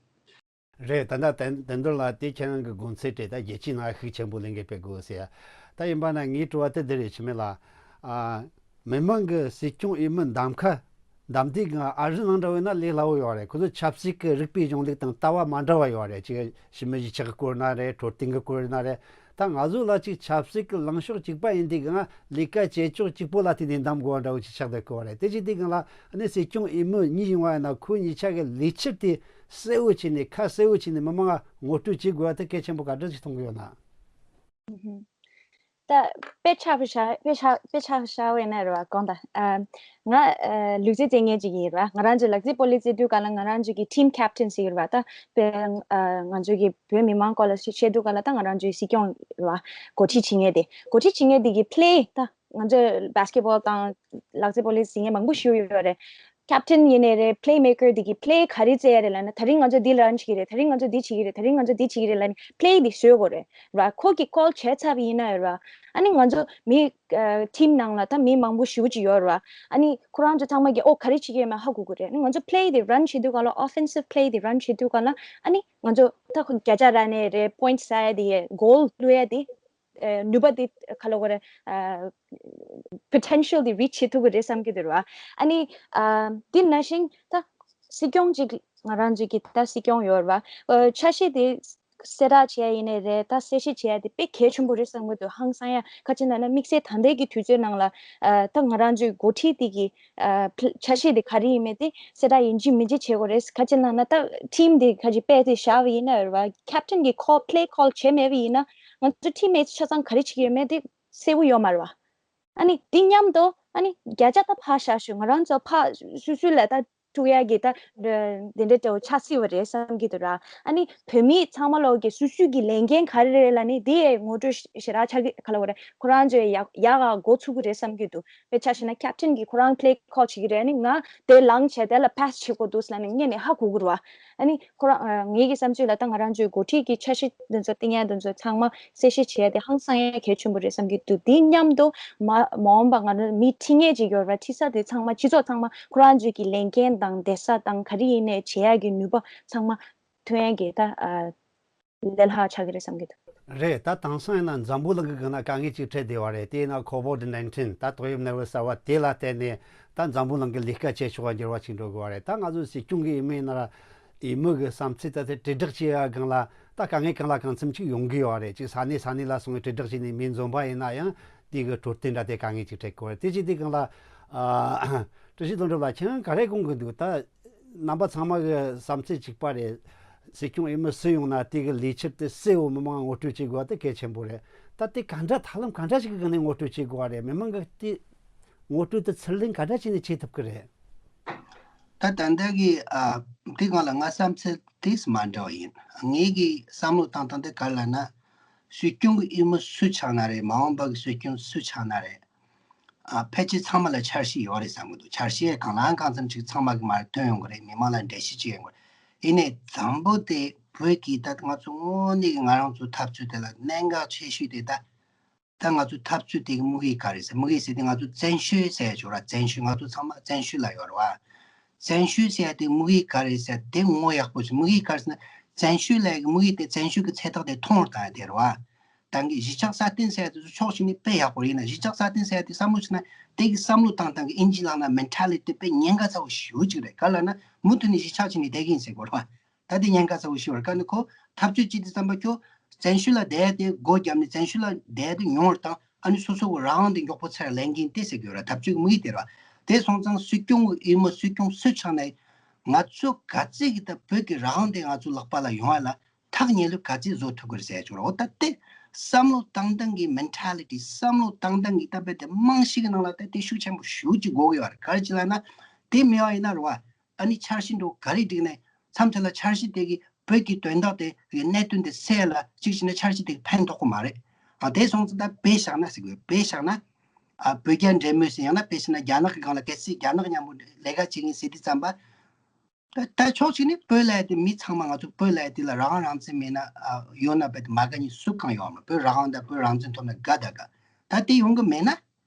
རེད། ད་ལྟ་བསྟན་དོན་ལ་དེ་ཁྱེད་རང་གི་དགོངས་ཚུལ་དེ་ད་རྒྱལ་སྤྱིའི་ནང་ཤུགས་ཆེན་པོ་ལས་འགུལ་སྤེལ་དགོས་ཟེར། ད་ཡིན་པ་ན་ངའི་དྲི་བ་དེ་འདི་རེད། འཆི་མེད་ལགས། ཨ། མི་མང་གི་སྲིད་སྐྱོང་འོས་མི་འདེམས་ཁ་འདེམས་དུས་སྒང་ཨ་རི་ནང་འདྲ་བོ་ཡིན་ན་ལས་སླ་བོ་ཡོད་རེད། ཁོ་ཚོ་ཆབ་སྲིད་ཀྱི་རིག་པའི་གཞུང་ལུགས་དང་ལྟ་བ་མ་འདྲ་བ་ཡོད་རེད། ཅིག་ཞི་མོལ་གྱི་ཆག་སྐོར་ན་རེད། འཕྲོད་བསྟེན་གྱི་སྐོར་ན་རེད། ད་ང་ཚོ་ལ་ཅིག་ཆབ་སྲིད་ཀྱི་ལངས་ཕྱོགས་གཅིག་པ་ཡིན་དུས་སྒང་ལས་ཀ་བྱེད་ཕྱོགས་གཅིག་པོ་ལ་བརྟེན་ནས་འདེམས་དགོས་པ་འདྲ་བོ་ཅིག་ཆགས་བསྡད་ཀྱི་ཡོད་རེད། དེ་བྱེད་དུས་སྒང་ལ་ཨ་ནི་སྲིད་སྐྱོང་འོས་མི་གཉིས་ཡོང་བ་ཡིན་ན་ཁོ་གཉིས་ཆ་གི་ལས་འཆར་དེ་གསལ་བོ་བྱས་ནས་ཁ་གསལ་བོ་བྱས་ནས་མི་མང་ང་ངོ་སྤྲོད་བྱེད་དགོས་པ་དེ་གལ་ཆེན་པོ་ག་འདྲ་ཞིག་མཐོང་གི་ཡོད་ན། ཨུ་ཧུམ། ད་དཔེ་ཆ་བཞག་དཔེ་ཆ་དཔེ་ཆ་བཞག་པ་ཡིན་ན་རེད་བ། དགོངས་དག་ཨ། ང་ཨ་ལུས་རྩལ་རྩེད་མཁན་ཅིག་ཡིན་རེད་བ། ང་རང་ཚོའི་ལག་རྩེད་སྤོ་ལོ་རྩེ་དུས་སྒང་ལ་ང་རང་ཚོ་གི་team captain ཟེར་གྱི་རེད་བ། ད་དཔེ་ཨ་ང་ཚོ་གི་བོད་མི་མང་སྐོར་ལ་བཤད་དུས་སྒང་ལ་ད་ང་རང་ཚོའི་སྲིད་སྐྱོང་རེད་བ། འགོ་ཁྲིད་བྱེད་མཁན་དེ། འགོ་ཁྲིད་བྱེད་མཁན་དེ་གི་play ད་ང་ཚོ་basketball དང་ལག་རྩེད་སྤོ་ལོ་རྩེ་མཁན་མང་པོ་ཞིག་ཡོད་རེད། captain ཡིན་ནའི་རེད། playmaker དེ་གི་play ག་རེ་རྩེ་ཡ་རེད་ལབ་ན། ད་རིང་ང་ཚོ་འདི་run བྱེད་ཀྱི་རེད། ད་རིང་ང་ཚོ་འདི་བྱེད་ཀྱི་རེད། ད་རིང་ང་ཚོ་འདི་བྱེད་ཀྱི་རེད་ལབ་ནས་play དེ་བཟོ་དགོས་རེད་ར། ཁོ་གི་call བྱས་ཚར་བ་ཡིན་ན་ར། ཨ་ནི་ང་ཚོ་མི་ཨ་team ནང་ལ་ད་མི་མང་པོ་ཞེ་པོ་ཅིག་ཡོད་ར། ཨ་ནི་ཁོ་རང་ཚོ་ཚང་མ་གི་ཨོ་ག་རེ་བྱེད་ཀྱི་ཡོད་མེད་ཧ་གོ་གི་རེད། ཨ་ནི་ང་ཚོ་play དེ་run བྱེད་དུས་སྒང་ལ། offensive play དེ་run བྱེད་དུས་སྒང་ལ། ཨ་ནི་ང་ཚོ་ད་ཁོ་བརྒྱ་ཆ་ར་ནས་རེད། point ཟ་ཡ་དེ་goal བླུག་ཡ་དེ། ཨ་ནུས་པ་དེ་ག་ལབ་དགོས་རེད། ཨ་potential དེ་reach བྱེད་ཐུབ་ཀྱི་རེད་བསམ་གྱི་འདུག་ར། ཨ་ནི་ཨ་དེ་ནང་བཞིན་ད་སྲིད་སྐྱོང་ཅིག་ང་རང་ཚོ་གི་ད་སྲིད་སྐྱོང་ཡོད་ར། ཨ་འཆར་གཞི་དེ་གསལ་བསྒྲགས་བྱས་ཡིན་ནའི་རེད། ད་གསལ་བཤད་བྱས་ཡ་དེ་དཔེ་གལ་ཆེན་པོ་རེད་བསམ་གྱི་འདུག་ཧང་སང་ཡ་ག་ཅི་ལབ་ན་དམིགས་བསལ་ད་ལྟའི་གི་དུས་ཚོད་ནང་ལ་ཨ་ད་ང་རང་ཚོའི་འགོ་ཁྲིད་དེ་གི་ཨ་འཆར་གཞི་དེ་ག་རེ་ཡིན་མིན་དེ་གསལ་བསྒྲགས་ཡིན་གཅིག་མིན་གཅིག་བྱེད་དགོས་རེད། ག་ཅི་ལབ་ན་ད་team དེ་ག་ཅི་དཔེ་དེ་བཞག་པ་ཡིན་ན་ར། captain གི་call play call བྱས་མེད་པ་ཡིན་ན་ང་ཚོ་teammates ཆ་ཚང་ག་རེ་བྱེད་ཀྱི་ཡོད་མེད་དེ་གསལ་པོ་ཡོད་མ་རེད་བ། ཨ་ནི་དེ་མཉམ་དུ་ཨ་ནི་བརྒྱ་ཆ་ད་ཕར་བཞག་ཞུ། ང་རང་ཚོ་ཕར་སུ་སུ་ལ་ད་དཀྲུག་ཡ་གི་ད་དེ་འདྲ་འདྲ་བོ་ཆགས་སྲིད་པ་རེད་བསམ་གྱི་འདུག་ར། ཨ་ནི་བོད་མི་ཚང་མ་ལོག་གི་སུ་སུ་གི་ལས་འགན་ག་རེ་རེད་ལབ་ནི་དེ་ངོ་སྤྲོད་ཞེ་དྲག་ཆགས་ཀྱི་ག་ལབ་དགོས་རེད། ཁོ་རང་ཚོས་ཡག་ཡག་ག་འགོ་ཚུགས་ཀྱི་རེད་བསམ་གྱི་འདུག་དཔེ་ཆ་བཞག་ན་captain གིས་ཁོ་རང་play call བྱེད་ཀྱི་རེད། ཨ་ནི་ང་དེ་ལངས་བྱས་དེ་ལ་pass བྱེད་དགོས་འདུག་ཟེར་ལབ་ནས་སྔོན་ནས་ཧ་གོ་གི་རེད་བ། ཨ་ནི་ཁོ་རང་ཨ་ངེད་ཀྱི་བསམ་ཚུལ་ལ་ད་ང་རང་ཚོའི་འགོ་ཁྲིད་ཀྱི་འཆར་གཞི་འདི་ཚོ་བཏིང་ཡ་འདི་ཚོ་ཚང་མ་གསལ་བཤད་བྱས་ཏེ་ཧང་སང་ཡ་གལ་ཆེན་པོ་རེད་བསམ་གྱི་འདུག་དེའི་མཉམ་དུ་མ་མ་འོངས་པ་ང་རང་མི་ཁྲིད་མཁན་ཅིག་ཡོད་རེད་བ། ཁྲིད་ས་དེ་ཚང་མ་སྤྱི་ཚོགས་ཚང་མ་ཁོ་རང་ཚོའི་གི་ལས་འགན་དང་བསྡད་ས་དང་ག་རེ་ཡིན་ནའི་བྱེད་ཡ་གི་ནུས་པ་ཚང་མ་ཐོན་ཡ་གི་ད་ཨ་ལས་སླ་ཆགས་ཀྱི་རེད་བསམ་གྱི་འདུག་རེད། ད་དེང་སང་ཡིན་ན་འཛམ་བུ་གླིང་གི་སྒང་ན་དཀའ་ངལ་ཅིག་འཕྲད་བསྡད་པ་རེད། དེ་ཡིན་ན་COVID nineteen ད་ཏོག་དབྱིབས་ནད་པ་གསར་བ་དེ་ལ་བརྟེན་ནས་ད་འཛམ་བུ་གླིང་གི་ལས་ཀ་བྱེད་ཕྱོགས་ལ་འགྱུར་བ་ཅིག་འགྲོ་དགོས་པ་རེད། ད་ང་ཚོ་སྲིད་སྐྱོང་གི་འོས་མི་ཡིན་ན་ར་འོས་མི་གི་བསམ་ཚུལ་ད་དེ་དྲིལ་བསྒྲགས་བྱེད་ཡ་སྒང་ལ་ད་དཀའ་ངལ་གང་ལ་གང་འཚམ་ཅིག་ཡོང་གི་ཡོད་རེད། ཅིག་ས་གནས་ས་གནས་ལ་སོང་བའི་དྲིལ་བསྒྲགས་བྱས་ནས་མི་འཛོམས་པ་ཡིན་ན་ཡང་དེ་གི་འཕྲོད་བསྟེན་འདྲ་དེ་དཀའ་ངལ་ཅིག་འཕྲད་ཀྱི་ཡོད་རེད། དེ་བྱེད་དུས་སྒང་ལ་ཨ་བཀྲ་ཤིས་དོན་གྲུབ་ལགས་ཁྱེད་རང་ག་རེ་དགོངས་ཀྱི་འདུག་ད་རྣམ་པ་ཚང་མ་གི་བསམ་ཚུལ་གཅིག་པ་རེད། སྲིད་སྐྱོང་འོས་མི་སུ་ཡོང་ན་དེ་གི་ལས་འཆར་དེ་གསལ་བོ་མི་མང་ངོ་སྤྲོད་བྱེད་དགོས་པ་དེ་གལ་ཆེན་པོ་རེད། ད་དེ་ག་འདྲ་ཐབས་ལམ་ག་འདྲ་ཞིག་གི་སྒང་ནས་ངོ་སྤྲོད་བྱེད་དགོས་པ་རེད། མི་མང་གི་དེ་ངོ་སྤྲོད་དེ་ཚུར་ལེན་ག་འདྲ་བྱས་ནས་བྱེད་ཐུབ་ཀྱི་རེད། ད་ད་ལྟ་གི་ཨ་དེ་སྒང་ལ་ང་བསམ་ཚུལ་དེས་མ་འདྲ་བ་ཡིན། ངེད་ཀྱི་བསམ་བློ་བཏང་སྟངས་དེ་ག་རེ་ལབ་ན། སྲིད་སྐྱོང་གི་འོས་མི་སུ་ཆགས་ན་རེད། མ་འོངས་པ་གི་སྲིད་སྐྱོང་སུ་ཆགས་ན་རེད། ཨ་ཕལ་ཆེར་ཚང་མ་ལ་འཆར་གཞི་ཡོད་རེད་བསམ་གི་འདུག་འཆར་གཞི་གང་ལ་གང་འཚམ་ཅིག་ཚང་མ་གི་མར་ཐོན་ཡོང་གི་རེད། མི་མང་ལ་འགྲེལ་བཤད་ཅིག་ཡོང་གི་རེད། ཡིན་ནའི་དང་པོ་དེ་བོད་ཀྱི་ད་ང་ཚོ་དངོས་གནས་ཀྱི་ང་རང་ཚོའི་འཐབ་རྩོད་དེ་ལ་གནད་འགག་ཆེ་ཤོས་དེ་ད། ད་ང་ཚོའི་འཐབ་རྩོད་དེ་གི་དམིགས་ཡུལ་ག་རེ་ཟེར། དམིགས་ཡུལ་ཟེར་དེ་ང་ཚོ་བཙན་བྱོལ་ཟེར་ཡ་ཅིག་ཡོད་ར། བཙན་བྱོལ་ང་ཚོ་ཚང་མ་བཙན་བྱོལ་ལ་ཡོད་ར་བ། བཙན་བྱོལ་ཟེར་ཡ་དེ་དམིགས་ཡུལ་ག་རེ་ཟེར་དེ་ངོ་ཡག་པོ་ཞིག་དམིགས་ཡུལ་ག་རེ་ཟེར་ན། བཙན་བྱོལ་ལ་ཡི་དམིགས་ཡུལ་དེ་བཙན་བྱོལ་གྱི་ཚེ་ཐག་དེ་ཐུང་བར་བཏང་ཡ་དེ་ར་བ། ད་གི་གཞིས་ཆགས་སྲ་བརྟན་ཟེར་ཡ་དེ་ཚོ་ཕྱོགས་གཅིག་ནས་དཔེ་ཡག་པོ་རེད། ཡིན་ན་གཞིས་ཆགས་སྲ་བརྟན་ཟེར་ཡ་དེ་བསམ་བློ་ཞིག་ན་དེ་གི་བསམ་བློ་བཏང་སྟངས་གི་ཨིན་ཇི་ལབ་ན་མེན་ཊ་ལི་ཊི་དཔེ་ཉེན་ཁ་ཚ་བོ་ཞེ་པོ་ཅིག་རེད། ག་ལབ་ན་མུ་མཐུད་ནས་གཞིས་ཆགས་གཅིག་ནས་བསྡད་གི་ཡིན་ཟེར་གོ་ར་བ། ད་དེ་ཉེན་ཁ་ཚ་བོ་ཞིག་བར་ག་ནི་ཁོ་འཐབ་རྩོད་བྱེད་དུས་ཙམ་པ་ཁྱོད་བཙན་བྱོལ་ལ་བསྡད་དེ་སྒོ་བརྒྱབ་ནས་བཙན་བྱོལ་ལ་བསྡད་དེ་ཉུང་བར་བཏང་། ཨ་ནི་སོ་སོ་གི་རང་དབང་དེ་མགྱོགས་པོ་ཚར་ལེན་གིན་ཏེ་ཟེར་གི་ཡོད་ར། འཐབ་རྩོད་ཀྱི་དམིགས་ཡུལ་དེ་ར། དེ་སོང་ཙང་སྲིད་སྐྱོང་གི་འོས་མི་སྲིད་སྐྱོང་སུ་ཆགས་ནའི་ང་ཚོ་ག་ཚད་ཀྱི་ད་བོད་ཀྱི་རང་དབང་དེ་ང་ཚོ་ལག་པ་ལ་ཡོང་བ་ལ་ཐག་ཉེ་ལོས་ག་ཚད་བཟོ་ཐུབ་ཀྱི་རེད་ཟེར་ཆོག་ར། འོ་ད་དེ་བསམ་བློ་བཏང་སྟངས་ཀྱི་མེན་ཊ་ལི་ཊི་བསམ་བློ་བཏང་སྟངས་ཀྱི་ད་བོད་དེ་རྨང་གཞི་གི་ནང་ལ་ད་དེ་ཤུགས་ཆེན་པོ་ཞེ་པོ་ཅིག་དགོས་ཀྱི་ཡོད་རེད། ག་རེ་ཅི་ལབ་ན་དེ་མེད་པ་ཡིན་ན་ར་བ། ཨ་ནི་འཆར་གཞི་འགྲོ་ག་རེ་བསྒྲིགས་ནས་མཚམས་མཚམས་ལ་འཆར་གཞི་དེ་གི་བོད་ཀྱི་དོན་དག་དེ་གི་གནད་དོན་དེ་སེལ་ལ་གཅིག་བྱས་ན་འཆར་གཞི་དེ་གི་ཕན་ཐོགས་གི་མ་རེད། ཨ་དེ་སོང་ཙང་ད་དཔེ་བཞག་ན་ཟེར་དགོས། དཔེ་བཞག་ན་ཨ་བོད་རྒྱ་འབྲེལ་མོལ་ཟེར་ཡང་ན་དཔེ་བཞག་ན་རྒྱ་ནག་གི་སྒང་ལ་གལ་སྲིད་རྒྱ་ནག་མཉམ་པོ་ལས་ཀ་བྱེད་མཁན་ཟེར་དུས་ཙམ་པ། ད་ད་ཕྱོགས་གཅིག་ནས་བོད་ལ་ཡ་དེ་མི་ཚང་མ་ང་ཚོ་བོད་ལ་ཡ་དེ་ལ་རང་དབང་རང་བཙན་མེད་ན་ཨ་ཡོད་ན་བོད་དེ་མ་དགའ་མཁན་སུ་གང་ཡོད་མ། བོད་རང་དབང་དང་བོད་རང་བཙན་ཐོབ་ན་དགའ་ད་དགའ། ད་དེ་ཡོང་གི་མེད་ན།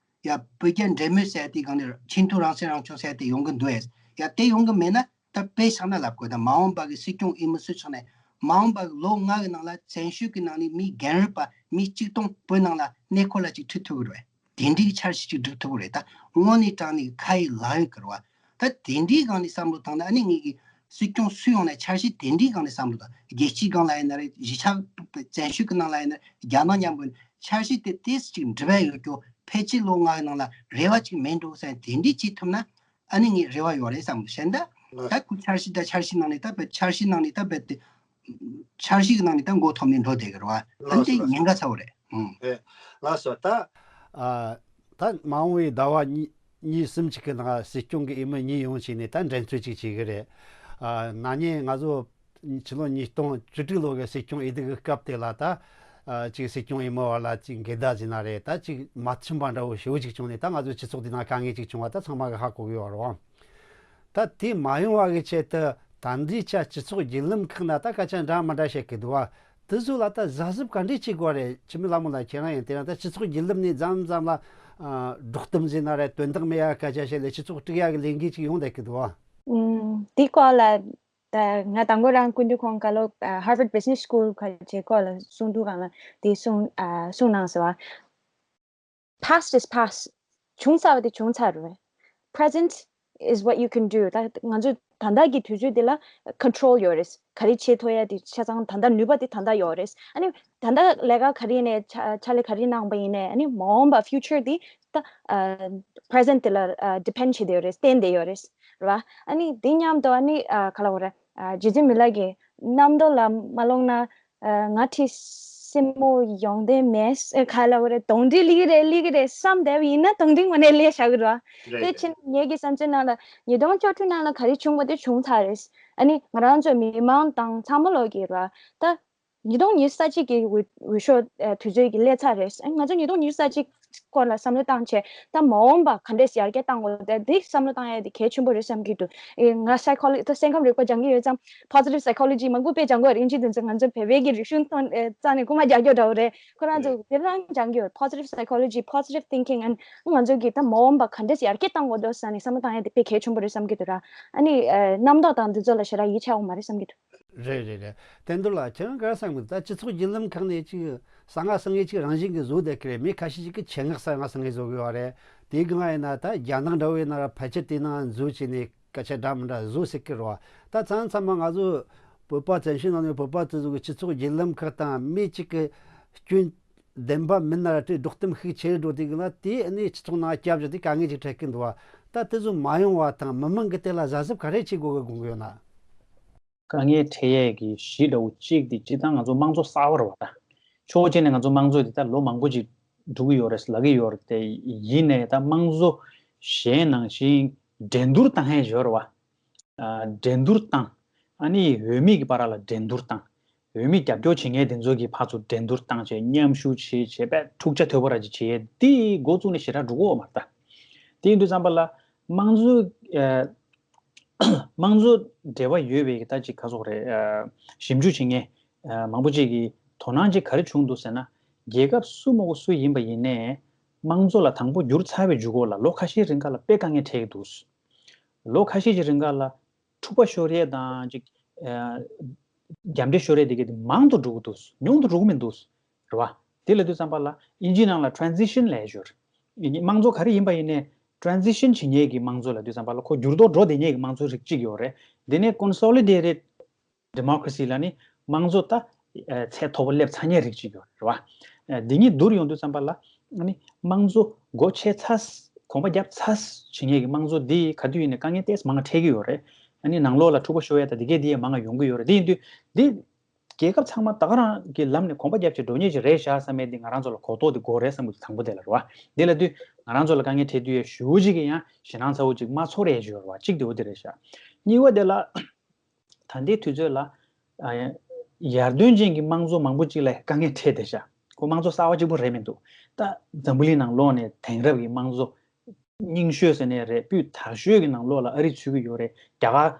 ཡ་བོད་རྒྱ་འབྲེལ་མོལ་ཟེར་ཡ་དེའི་སྒང་ནས་ཆེས་མཐོའི་རང་བཙན་རང་སྐྱོང་ཟེར་ཡ་དེ་ཡོང་གི་འདུག་ཨེ། ཡ་དེ་ཡོང་གི་མེད་ན་ད་དཔེ་བཞག་ན་ལབ་དགོས། ད་མ་འོངས་པ་གི་སྲིད་སྐྱོང་འོས་མི་སུ་ཆགས་ནས་མ་འོངས་པ་གི་ལོ་ལྔ་གི་ནང་ལ་བཙན་བྱོལ་གི་ནང་ནས་མི་རྒན་རབས་པ་མི་གཅིག་སྟོང་བོད་ནང་ལ་གནས་སྐོར་ལ་ཅིག་ཁྲིད་ཐུབ་ཀྱི་རེད། དེ་འདྲའི་འཆར་གཞི་ཅིག་སྒྲིག་ཐུབ་ཀྱི་རེད། ད་དངོས་གནས་དྲང་གནས་ཁ་ཡི་ལག་ཡོད་ཀྱི་རེད་བ། ད་དེ་འདྲའི་སྒང་ནས་བསམ་བློ་བཏང་ན་ཨ་ནི་ངེད་ཀྱི་སྲིད་སྐྱོང་སུ་ཡོང་ནས་འཆར་གཞི་དེ་འདྲའི་སྒང་ནས་བསམ་བློ་བཏང་། རྒྱལ་སྤྱིའི་སྒང་ལ་ཡིན་ན་རེད། གཞིས་ཆགས་བཙན་བྱོལ་གི་ནང་ལ་ཡིན་ན་རེད། རྒྱ་ནག་མཉམ་པོ་ཡིན་ན་འཆར་གཞི་དེ་ཏོག་ཙམ་ཅིག་འགྲིག་པ་ཡོད་རྒྱུ། ཕལ་ཆེར་ལོ་ལྔ་གི་ནང་ལ་རེ་བ་ཅིག་མེད་འགྲོ་ཟེར་དེ་འདྲའི་བྱེད་ཐུབ་ན་ཨ་ནི་ངས་རེ་བ་ཡོད་རེད་བསམ་གི། གཞན་ད་ལགས། ད་ཁོ་འཆར་གཞི་ད་འཆར་གཞི་ནང་ནས་ད་བེད་འཆར་གཞི་ནང་ནས་ད་བེད་དེ་འཆར་གཞི་གི་ནང་ནས་ད་མགོ་འཐོམ་ནས་འགྲོ་བསྡད་གི་རེད་བ། ཨ་ནི་ལགས་སོ། དེ་ལགས་སོ། ཉེན་ཁ་ཚ་བོ་རེད། ཨུམ། ཨེ། ལགས་སོ། ད་ཨ་ད་མ་འོངས་པའི་ཟླ་བ་གཉིས་གཉིས་གསུམ་ཅིག་གི་ནང་སྲིད་སྐྱོང་གི་འོས་མི་གཉིས་ཡོང་བྱས་ནས་ད་འགྲན་རྩོད་ཅིག་བྱེད་གི་རེད། ཨ་ན་ནིང་ང་ཚོ་ཕྱི་ལོ་ཉིས་སྟོང་བཅུ་དྲུག་ལོ་གི་སྲིད་སྐྱོང་འོས་བསྡུ་གི་སྐབས་དེ་ལ་ད་ཨ་ཅིག་སྲིད་སྐྱོང་འོས་མི་བར་ལ་ཅིག་འགལ་ཟླ་ཟེར་ན་རེད། ད་ཅིག་མ་མཐུན་པ་འདྲ་བོ་ཞེ་པོ་ཅིག་བྱུང་ནས་ད་ང་ཚོ་སྤྱི་ཚོགས་འདི་ནང་དཀའ་ངལ་ཅིག་བྱུང་བ་ད་ཚང་མ་གི་ཧ་གོ་གི་ཡོད་རེད་བ། ད་དེ་མ་ཡོང་བ་གི་ཆེད་དུ་ད་འདིའི་ཆ་སྤྱི་ཚོགས་བརྒྱུད་ལམ་ཁག་ན་ད་སྐད་ཆ་འདྲ་མི་འདྲ་བཤད་གི་འདུག་བ། དེ་ཚོ་ལ་ད་གཟབ་གཟབ་ག་འདྲས་བྱེད་དགོས་རེད། འཆི་མེད་ལྷ་མོ་ལགས་ཁྱེད་རང་ཡང་དེ་རིང་ད་སྤྱི་ཚོགས་བརྒྱུད་ལམ་ནས་མཚམས་མཚམས་ལ་ཨ་སྒྲོག་གཏམ་ཟེར་ན་རེད། དོན་དག་མེད་ཡ་སྐད་ཆ་བཤད་ལས་སྤྱི་ཚོགས་དཀྲུག་ཡ་གི་ལས་འགུལ་ཅིག་ཡོང་བསྡད་གི་འདུག་བ། ཨུམ། འདི་སྐོར་ལ་ད་ང་དང་པོ་རང་སྐུ་མདུན་ཁོང་བཀའ་སློབ་ཨ་Harvard Business School ཁ་ཆེ་སྐོར་ལ་གསུང་དུས་སྒང་ལ་དེ་གསུང་ཨ་གསུང་གནང་ཟེར་བ། Past is past. བྱུང་ཚར་བ་དེ་བྱུང་ཚར་རེད། Present is what you can do. ད་ང་ཚོ་ད་ལྟ་གི་དུས་ཚོད་འདི་ལ་control ཡོད་རེད། ག་རེ་བྱེད་ཐུབ་ཡ་དེ་ཆ་ཚང་ད་ལྟ་ནུས་པ་དེ་ད་ལྟ་ཡོད་རེད། ཨ་ནི་ད་ལྟ་ལས་ཀ་ག་རེ་ནས་ཕྱག་ཕྱག་ལས་ག་རེ་གནང་པ་ཡིན་ནའི་ཨ་ནི་མ་འོངས་པ་future དེ་ད་present དེ་ལ་depend བྱེད་བསྡད་ཡོད་རེད། བརྟེན་བསྡད་ཡོད་རེད། རེད་བ། ཨ་ནི་འདི་མཉམ་དུ་ཨ་ནི་ག་ལབ་དགོས་རེད། རྗེ་བཙུན་མི་ལ་གི་རྣམ་རྟོག་ལ་མ་ལོག་ན། ང་ཁྲི་སྲིན་མོ་ཡོང་དེ་མེད། ག་ལབ་དགོས་རེད། གདོན་འདྲེ་སླེབས་ཀྱི་རེད་སླེབས་ཀྱི་རེད་བསམ་བསྡད་པ་ཡིན་ན་གདོན་འདྲེ་དངོས་གནས་སླེབས་བཞག་གི་རེད་བ། དེ་ཕྱིན་ངེད་ཀྱི་བསམ་ཚུལ་ནང་ལ་ཉིས་སྟོང་བཅུ་དྲུག་ནང་ལ་ག་རེ་བྱུང་བ་དེ་བྱུང་ཚར་རེད། ཨ་ནི་ང་རང་ཚོ་མི་མང་དང་ཚང་མ་ལོག་གི་རེད་བ། ད་ཉིས་སྟོང་ཉི་ཤུ་རྩ་གཅིག་གི་འོས་འོས་ཤོག་དུས་ཚོད་ཀྱི་སླེབས་ཚར་རེད། ང་ཚོ་ཉིས་སྟོང་ཉི་ཤུ་རྩ་གཅིག་སྐོར་ལ་བསམ་བློ་བཏང་བྱས་ད་མ་འོངས་པ་ག་འདྲས་ཡར་རྒྱས་བཏང་དགོས་དེ་འདི་བསམ་བློ་བཏང་ཡ་དེ་གལ་ཆེན་པོ་རེད་བསམ་གྱི་འདུག་ཨེ་ང་psychology ད་སེམས་ཁམས་རིག་པ་སྦྱང་གི་ཡོད་ཙང་positive psychology མང་པོ་དཔེ་སྦྱང་དགོས་རེད། ཡིན་གཅིག་མིན་གཅིག་ང་ཚོ་བོད་པའི་གི་རིག་གཞུང་ཐོག་ནས་རྩ་ནས་རྐུན་མ་རྒྱག་རྒྱུ་འདྲ་བོ་རེད། ཁོ་རང་ཚོ་དེ་རང་སྦྱང་གི་ཡོད། Positive psychology, positive thinking and ང་ཚོ་གི་ད་མ་འོངས་པ་ག་འདྲས་ཡར་རྒྱས་བཏང་དགོས་འདུག་ཟེར་ནས་བསམ་བློ་བཏང་ཡ་དེ་དཔེ་གལ་ཆེན་པོ་རེད་བསམ་གྱི་འདུག་ར། ཨ་ནི་ཨེ་རྣམ་རྟོག་དང་འདི་ཚོ་ལ་ཞེ་དྲག་ཡིད་ཆེས་འོང་མ་རེད་བསམ་གྱི་འདུག་རེད་རེད་རེད། བསྟན་རྡོར་ལགས་ཁྱེད་རང་ག་རེ་བསམ་གི་འདུག་ད་སྤྱི་ཚོགས་བརྒྱུད་ལམ་ཁག་ནས་ཅིག་གསང་སྔགས་སངས་རྒྱས་ཅིག་རང་བཞིན་གྱིས་བཟོ་བསྡད་ཀྱི་རེད། མི་ཁ་ཤས་ཅིག་གིས་ཆེད་མངགས་གསང་སྔགས་སངས་རྒྱས་བཟོ་གི་ཡོད་རེད། དེའི་སྒང་ཡིན་ན་ད་རྒྱ་ནག་འདྲ་བོ་ཡིན་ན་ར་ཕལ་ཆེར་དེ་ནང་འཛུལ་བྱས་ནས་སྐད་ཆ་འདྲ་མི་འདྲ་བཟོ་སྲིད་ཀྱི་རེད་བ། ད་ཚང་ཚང་མ་ང་ཚོ་བོད་པ་བཙན་བྱོལ་ནང་ནས་བོད་པ་དེ་ཚོ་གི་སྤྱི་ཚོགས་བརྒྱུད་ལམ་ཁག་དང་མི་གཅིག་གི་སྐྱོན་བདེན་པ་མིན་ན་ར་དེ་སྒྲོག་གཏམ་ཤུགས་ཆེ་རུ་འགྲོ་དུས་ལ་དེ་ནི་སྤྱི་ཚོགས་ནང་བསྐྱབས་བཞག་དེ་དཀའ་ངལ་ཅིག་འཕྲད་ཀྱི་འདུག་བ། ད་དེ་ཚོ་མ་ཡོང་བ་དང་མི་མང་གི་དེ་ལ་གཟབ་གཟབ་ག་རེ་བྱེད་དགོས་གི་དགོངས་ཀྱི་ཡོད་ན། དཀའ་ངལ་འཕྲད་ཡས་ཀྱི་གཞི་འདྲ་བོ་གཅིག་དེ་སྤྱིར་བཏང་ང་ཚོ་དམངས་གཙོ་གསར་པ་རེད་བ། ད་ཕྱོགས་གཅིག་ནས་ང་ཚོ་དམངས་གཙོ་དེ་ད་ལོ་མང་པོ་ཅིག་འགྲོ་གི་ཡོད་རེད་ལབ་ཀྱི་ཡོད་རེད། དེ་ཡིན་ནའི་ད་དམངས་གཙོ་གཞན་ནང་བཞིན་འགྲན་བསྡུར་བཏང་ཡས་ཡོད་རེད་བ། འགྲན་བསྡུར་བཏང་། ཨ་ནི་འོས་མི་གི་བར་ལ་འགྲན་བསྡུར་བཏང་། འོས་མི་རྒྱབ་སྐྱོར་བྱེད་མཁན་དེ་ཚོ་གི་ཕར་ཚུར་འགྲན་བསྡུར་བཏང་བྱས། མཉམ་ཞུགས་བྱས་བྱས་པས་འཁྲུག་ཆ་དོད་པོ་ར་ཅིག་བྱས། དེ་འགོ་བཙུགས་ནས་ཞེ་དྲག་འགྲོ་གི་ཡོད་མ་རེད་ད། དེ་ཡིན་དུས་ཙམ་པ་ལ་དམངས་གཙོ་དམངས་གཙོ་འབྲེལ་བ་ཡོད་པའི་ད་ཅིག་ག་ཚོད་རེད། ཞིབ་འཇུག་བྱེད་མཁན་མང་པོ་ཅིག་གིས་དོ་སྣང་ཅིག་ག་རེ་བྱུང་འདུག་ཟེར་ན། རྒྱལ་ཁབ་སུ་མ་གོ་སུ་ཡིན་པ་ཡིན་ནའི་དམངས་གཙོ་ལ་དང་པོ་འགྱུར་ཚར་བའི་མཇུག་གོ་ལ་ལོ་ཁ་ཤས་རིང་ག་ལ་དཔེ་དཀའ་ངལ་འཕྲད་ཀྱི་འདུག་ལོ་ཁ་ཤས་ཀྱི་རིང་ག་ལ་འཁྲུག་པ་ཤོར་ཡས་དང་ཅིག་རྒྱབ་འདྲེ་ཤོར་ཡས་དེ་གས་དེ་མང་དུ་འགྲོ་གི་འདུག་ཉུང་དུ་འགྲོ་གི་མི་འདུག་རེད་བ། དེ་ལ་དུས་ཙམ་པ་ལ་ཨིན་ཇིའི་ནང་ལ་transition ལབ་ཡས་ཡོད་རེད། དམངས་གཙོ་ག་རེ་ཡིན་པ་ཡིན་ནའི་transition བྱེད་མཁན་གྱི་དམངས་གཙོ་ལ་དུས་ཙམ་པ་ལ་ཁོ་འགྱུར་ལྡོག་འགྲོ་བསྡད་མཁན་གྱི་དམངས་གཙོ་རིགས་གཅིག་ཡོད་རེད། དེ་ནས་consolidated democracy ལ་ནི་དམངས་གཙོ་ད་ཚད་མཐོ་པོ་སླེབས་ཚར་མཁན་རིགས་གཅིག་ཡོད་རེད་བ། འདི་གཉིས་བསྡུར་ཡོང་དུས་ཙམ་པ་ལ་ནི་དམངས་གཙོ་སྒོ་ཕྱེ་ཚར། གོམ་པ་བརྒྱབ་ཚར་བྱེད་མཁན་གྱི་དམངས་གཙོ་འདི་ག་དུས་ཡིན་ནའི་དཀའ་ངལ་ཏོག་ཙམ་མང་འཕྲད་ཀྱི་ཡོད་རེད། ཨ་ནི་ནང་ལོགས་ལ་འཁྲུག་པ་ཤོར་ཡས་དང་འདི་གས་འདི་ཡས་མང་ང་ཡོང་གི་ཡོད་རེད། འདི་ཡིན་དུས་འདི་རྒྱལ་ཁབ་ཚང་མ་ད་ག་རང་གི་ལམ་ནས་གོམ་པ་བརྒྱབ་བྱས་འགྲོ་མཁན་ཅིག་རེད་ཤག་བསམ་པའི་འདི་ང་རང་ཚོ་ལ་གོ་རྟོགས་འདི་དགོས་རེད་བསམ་གི་འདུག་དང་པོ་དེ་ལ་རེད་བ། དེ་ལ་དུས་ང་རང་ཚོ་ལ་དཀའ་ངལ་འཕྲད་དུས་ཡས་ཞེ་པོ་ཅིག་གི་ཡང་ཞེད་སྣང་ཚ་པོ་ཅིག་མ་ཚོར་ཡས་ཅིག་ཡོད་རེད་བ། གཅིག་དེ་འོ་དེ་རེད་ཤག་གཉིས་པ་དེ་ལ། ད་ལྟའི་དུས་ཚོད་ལ། ཨ། ཡར་ཐོན་ཅན་གྱི་དམངས་གཙོ་མང་པོ་ཅིག་ལ་དཀའ་ངལ་འཕྲད་བསྡད་ཤག་ཁོ་དམངས་གཙོ་གསར་པ་གཅིག་པོ་རེད་མི་འདུག་ད་འཛམ་བུ་གླིང་ནང་ལོགས་ནས་དེང་རབས་ཀྱི་དམངས་གཙོ་རྙིང་ཤོས་ཟེར་ནའི་རེད། སྤུས་དག་ཤོས་ཀྱི་ནང་ལོགས་ལ་ཨ་རི་ཚུད་ཀྱི་ཡོད་རེད། རྒྱ་གར། ཨ།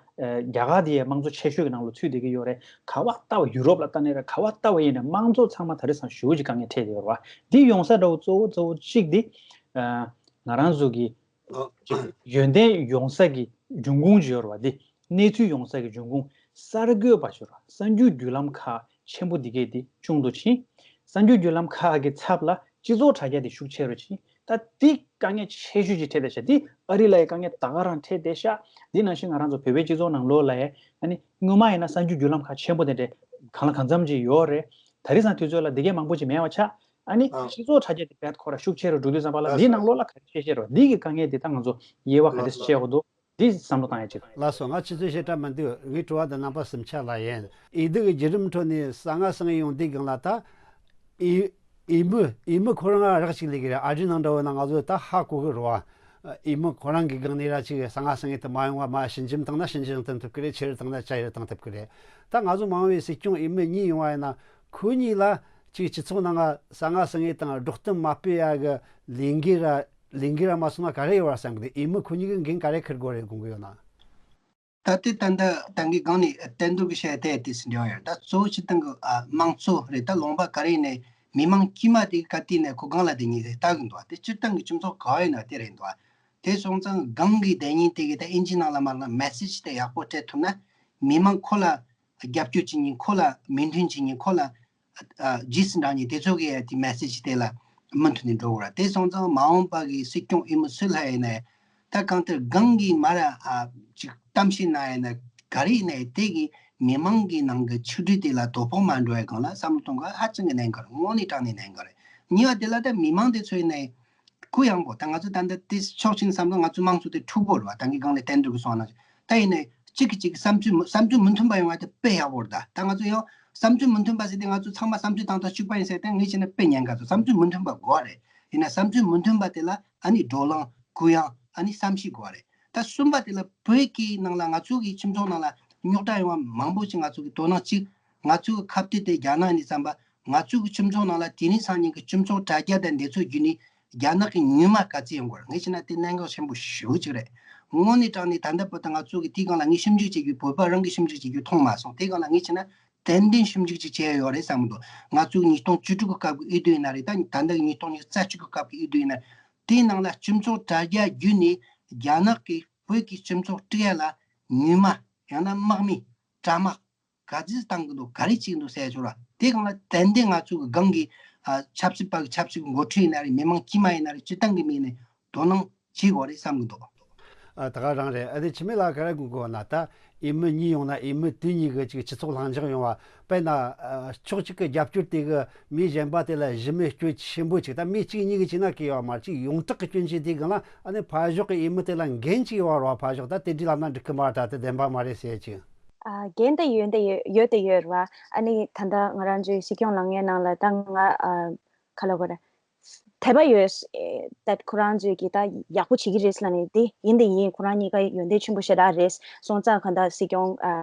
རྒྱ་གར་དེ་ཡང་དམངས་གཙོ་ཆེ་ཤོས་ཀྱི་ནང་ལ་ཚུད་བསྡད་ཀྱི་ཡོད་རེད། ག་པར་ལྟ་བ་ཡུ་རོབ་ལ་ལྟ་ནའི་རེད། ག་པར་ལྟ་བ་ཡིན་ནའི་དམངས་གཙོ་ཚང་མ་ད་རེས་སང་ཞེ་པོ་ཅིག་དཀའ་ངལ་འཕྲད་བསྡད་ཡོད་རེད་བ། འདི་ཡོང་ས་འདྲ་བོ་གཙོ་བོ་གཙོ་བོ་གཅིག་དེ། ཨ། ང་རང་ཚོ་གི་ཡོན་ཏན་ཡོང་ས་གི་འབྱུང་ཁུངས་ཅིག་ཡོད་རེད་བ། འདི་གནས་ཚུལ་ཡོང་ས་གི་འབྱུང་ཁུངས་གསར་འགོད་པ་ཅིག་ཡོད་རེད་བ། གསར་འགྱུར་བརྒྱུད་ལམ་ཁག་ཆེན་པོ་འདི་གས་འདི་ཆུང་དུ་ཕྱིན། གསར་འགྱུར་བརྒྱུད་ལམ་ཁག་གི་ཚབ་ལ་སྤྱི་ཚོགས་དྲ་རྒྱ་འདི་ཤུགས་ཆེ་རུ་ཕྱིན། ད་འདི་དཀའ་ངལ་ཆེ་ཤོས་ཅིག་འཕྲད་བསྡད་ཤག་འདི་ཨ་རི་ལ་ཡང་དཀའ་ངལ་ད་ག་རང་འཕྲད་བསྡད་ཤག་འདི་ནང་བཞིན་ང་རང་ཚོ་བོད་པའི་སྤྱི་ཚོགས་ནང་ལོགས་ལ་ཡང་ཨ་ནི་སྔོན་མ་ཡིན་ན་གསར་འགྱུར་བརྒྱུད་ལམ་ཁག་ཆེན་པོ་དེ་འདྲས་གང་ལ་གང་འཚམ་ཅིག་ཡོད་རེད། ད་རེས་སང་དུས་ཚོད་ལ་འདི་གས་མང་པོ་ཅིག་མེད་པ་ཆགས། ཨ་ནི་ཨ། སྤྱི་ཚོགས་དྲ་རྒྱ་དེ་བེད་ཁོ་ར་ཤུགས་ཆེ་རུ་འགྲོ་དུས་ཙམ་པ་ལ་ལགས་འདིའི་སོ་ནང་ལོགས་ལ་ག་རེ་བྱེད་བཞིན་རོ། འདི་གི་དཀའ་ངལ་དེ་ད་ང་ཚོ་དབྱེ་བ་ག་འདྲ་ལགས་སོ། བྱེད་དགོས་འདུག་འདི་བསམ་བློ་བཏང་ཡ་ཅིག་ལགས་སོ། ང་ཆུ་ཚོད་ཞེ་དྲག་མི་འདུག་ངའི་དྲི་བ་འདི་རྣམ་པ་གསུམ་ཆ་ལ་ཡིན། འོས་བསྡུ་གི་བརྒྱུད་རིམ་ཁྲོད་ནས་གསང་སྔགས་བསང་ཡོང་དུས་སྒང་ལ་ད། འོས་འོས་མི་འོས་མི་ཁོ་རང་རག་ཅིག་ལས་ཀྱི་རེད། ཨ་རི་ནང་འདྲ་བོ་ན་ང་ཚོ་ད་ཧ་གོ་གི་རེད་བ། འོས་མི་ཁོ་རང་གི་སྒང་ནས་ར་ཅིག་གསང་སྔགས་བསང་ཡས་དེ་མ་ཡོང་བ་མ་ཞི་འཇམ་བཏང་ན་ཞི་འཇམ་བཏང་ཐུབ་ཀྱི་རེད། ཆེ་རུ་བཏང་ན་ཆེ་རུ་བཏང་ཐུབ་ཀྱི་རེད། ད་ང་ཚོ་མ་འོངས་པའི་སྲིད་སྐྱོང་འོས་མི་གཉིས་ཡོང་བ་ཡིན་ན། ཁོ་གཉིས་ལ་ཅིག་སྤྱི་ཚོགས་ནང་ང་གསང་སྔགས་བསང་ཡས་དང་སྒྲོག་གཏམ་མ་སྤེལ་ཡ་གི་ལས་འགན་ར་ལས་འགན་ར་མ་སོང་ན་ག་རེ་ཡོད་ར་བསམ་གི་འདུག་འོས་མི་ཁོ་གཉིས་ཀྱི་འགན་ག་རེ་འཁུར་དགོས་རེད་དགོངས་ཀྱི་ཡོད་ན། ད་ལྟའི་ད་ལྟ་ད་གིན་སྒང་ནས་བསྟན་རྡོར་གྱིས་བཤད་དེ་དེ་སུ་འདྲ་ཡོད་རེད། ད་གཙོ་བོ་སྤྱིར་བཏང་གི་ཨ་དམངས་གཙོ་རེད། ད་ལུང་པ་ག་རེ་ནས་མི་མང་དཀྱུས་མ་དེ་ག་དུས་ནས་ཁོ་སྒང་ལ་བསྡད་མཁན་རེད་ལྟ་གི་འདུག་དེ་སྤྱིར་བཏང་གི་སྤྱི་ཚོགས་ག་བ་ཡིན་ན་དེ་རེད་འདུག་དེ་སོང་ཙང་སྒང་གི་བསྡད་མཁན་དེ་གི་ད་ཨིན་ཇི་ནང་ལ་མ་ལ་མེ་སེ་ཇི་དེ་ཡག་པོ་སྤྲད་ཐུབ་ན། མི་མང་ཁོ་ལ་རྒྱབ་སྐྱོར་བྱེད་མཁན། ཁོ་ལ་མོས་མཐུན་བྱེད་མཁན། ཁོ་ལ་ཨ་རྗེས་སུ་འབྲང་མཁན་དེ་ཚོ་གི་དེ་མེ་སེ་ཇི་དེ་ལ་མུ་མཐུད་ནས་འགྲོ་དགོས་ར། དེ་སོང་ཙང་མ་འོངས་པ་གི་སྲིད་སྐྱོང་འོས་མི་སུ་ལ་ཡིན་ནའི་ད་གང་ལྟར་སྒང་གི་མ་ར་ཨ་ཅིག་གཏམ་བཤད་གནང་ཡིན་ན་ག་རེ་ཡིན་ནའི་དེ་གི་མི་མང་གི་ནང་གི་ཆིག་སྒྲིལ་དེ་ལ་དོ་ཕོག་མ་འགྲོ་བའི་སྒང་ལ་བསམ་བློ་གཏོང་ག་ཧ་ཅང་གི་གནད་འགག་རེད། དངོས་གནས་དྲང་གནས་གནད་འགག་རེད། གཉིས་པ་དེ་ལ་ད་མི་མང་དེ་ཚོ་ཡིན་ནའི་གུ་ཡངས་པོ། ད་ང་ཚོ་ད་ལྟ་དེ་ཕྱོགས་གཅིག་ནས་བསམ་ན་ང་ཚོ་དམངས་གཙོ་དེ་འཁྲུག་པོ་རེད་བ། ད་གིན་སྒང་ལ་བསྟན་རྡོར་གྱིས་གསུངས་པ་ནང་བཞིན། ད་ཡིན་ནའི་གཅིག་གིས་གཅིག་གི་བསམ་ཚུལ་མི་བསམ་ཚུལ་མི་མཐུན་པ་ཡོང་བ་དེ་དཔེ་ཡག་པོ་རེད། ད་ད་ང་ཚོ་ཡང་བསམ་ཚུལ་མི་མཐུན་པ་ཟེར་དེ་ང་ཚོ་ཚང་མ་བསམ་ཚུལ་དང་ཐོག་གཅིག་པ་ཡིན་ཟེར་དེ་ངས་བྱས་ན་དཔེ་ཉེན་ཁ་ཚོ། བསམ་ཚུལ་མི་མཐུན་པ་དགོས་རེད། ཡིན་ན་བསམ་ཚུལ་མི་མཐུན་པ་དེ་ལ་ཨ་ནི་བགྲོ་གླེང་གུ་ཡངས་ཨ་ནི་བསམ་ཤེས་དགོས་རེད། ད་གསུམ་པ་དེ་ལ་བོད་ཀྱི་ནང་ལ་ང་ཚོ་གི་ཁྱིམ་ཚང་ནང་ལ་རྙོག་དྲ་ཡོང་བ་མང་པོ་ཞིག་ང་ཚོ་གི་དོ་སྣང་གཅིག་ང་ཚོ་གི་ཁ་གཏད་དེ་རྒྱ་ནག་ནས་བརྩམས་པ། ང་ཚོ་གི་ཁྱིམ་ཚང་ནང་ལ་དེ་རིང་སང་ཉིན་གྱི་སྤྱི་ཚོགས་དྲ་རྒྱ་དང་འདི་ཚོ་བརྒྱུད་ནས་རྒྱ་ནག་གི་ཉུལ་མ་ག་ཚོད་ཡོང་གི་རེད། ངས་བྱས་ན་དེ་གནད་འགག་ཆེན་པོ་ཞེ་པོ་ཅིག་རེད། དངོས་གནས་དྲང་གནས་ད་ལྟ་བར་དུ་ང་ཚོ་གི་དེའི་སྒང་ལ་ངས་ཞིབ་འཇུག་བྱེད་རྒྱུ། བོད་པ་རང་གིས་ཞིབ་འཇུག་བྱེད་རྒྱུ་མཐོང་མ་སོང་། དེའི་སྒང་ལ་ངས་བྱས་ན་ཏན་ཏན་ཞིབ་འཇུག་ཅིག་བྱས་ཡོད་རེད་བསམ་གི་འདུག་ང་ཚོ་ཉིས་སྟོང་བཅུ་དྲུག་གི་སྐབས་ཀྱི་འོས་བསྡུ་ཡིན་ན་རེད། ད་ད་ལྟ་གི་ཉིས་སྟོང་ཉི་ཤུ་རྩ་གཅིག་གི་སྐབས་ཀྱི་འོས་བསྡུ་ཡིན་ན་རེད། དེའི་ནང་ལ་སྤྱི་ཚོགས་དྲ་རྒྱ་བརྒྱུད་ནས་རྒྱ་ནག་གིས་བོད་ཀྱི་སྤྱི་ཚོགས་དཀྲུག་ཡ་ལ་ཉུལ་མ་ཡང་ན་དམག་མི་དྲག་དམག་ག་ཚོད་བཏང་གི་འདུག་ག་རེ་བྱེད་ཀྱི་འདུག་ཟེར་ཆོག་ར། དེ་སྒང་ལ་ཏན་ཏན་ང་ཚོ་གི་སྒང་གི་ཨ་ཆབ་སྲིད་པ་གི་ཆབ་སྲིད་གི་འགོ་ཁྲིད་ཡིན་ན་རེད། མི་མང་དཀྱུས་མ་ཡིན་ན་རེད། སྤྱིར་བཏང་གི་མི་ནས་དོ་སྣང་བྱེད་དགོས་རེད་བསམ་གི་འདུག་ཨ་ད་ག་རང་རེད། ཨ་དེ་འཆི་མེད་ལགས་ག་རེ་དགོངས་དགོས་ན། ད་འོས་མི་གཉིས་ཡོང་ན་འོས་མི་དེ་གཉིས་གི་ཅིག་སྤྱི་ཚོགས་ལྷིང་འཇགས་ཡོང་བ། དཔེར་ན་ཨ་ཕྱོགས་གཅིག་གི་རྒྱབ་སྐྱོར་དེ་གི་མི་གཞན་པ་དེ་ལ་གཞི་མེད་སྐྱོན་ཆེན་པོ་ཅིག་ད་མི་གཅིག་གཉིས་གི་བྱས་ན་གི་ཡོད་མ་རེད། ཅིག་ཡོངས་གྲགས་གི་སྐྱོན་ཅིག་དེའི་སྒང་ལ་ཨ་ནི་ཕར་ཕྱོགས་གི་འོས་མི་དེ་ལ་འགན་ཅིག་ཡོད་རེད་བ། ཕར་ཕྱོགས་ད་དེ་འདྲ་ལབ་ན་འགྲིག་གི་མ་རེད། ད་དེ་བདེན་པ་མ་རེད་ཟེར་ཅིག་ཨ་འགན་དེ་ཡོད་དེ་ཡོད་ཡོད་དེ་ཡོད་རེད་བ། ཨ་ནི་ད་ལྟ་ང་རང་ཚོའི་སྲིད་སྐྱོང་ལངས་མཁན་ནང་ལ་ད་ང་ཨ་ག་ལབ་དགོས་རེད། དད་པ་ཡོད། ད་ཁོ་རང་ཚོས་ཀྱི་ད་ཡག་པོ་བྱེད་ཀྱི་རེད་ལབ་ནས། དེ་ཡིན་དེ་ཡིན། ཁོ་རང་གཉིས་ཀ་ཡོན་ཏན་ཆེན་པོ་ཞེ་དྲག་རེད། སོང་ཙང་གང་ལྟར་སྲིད་སྐྱོང་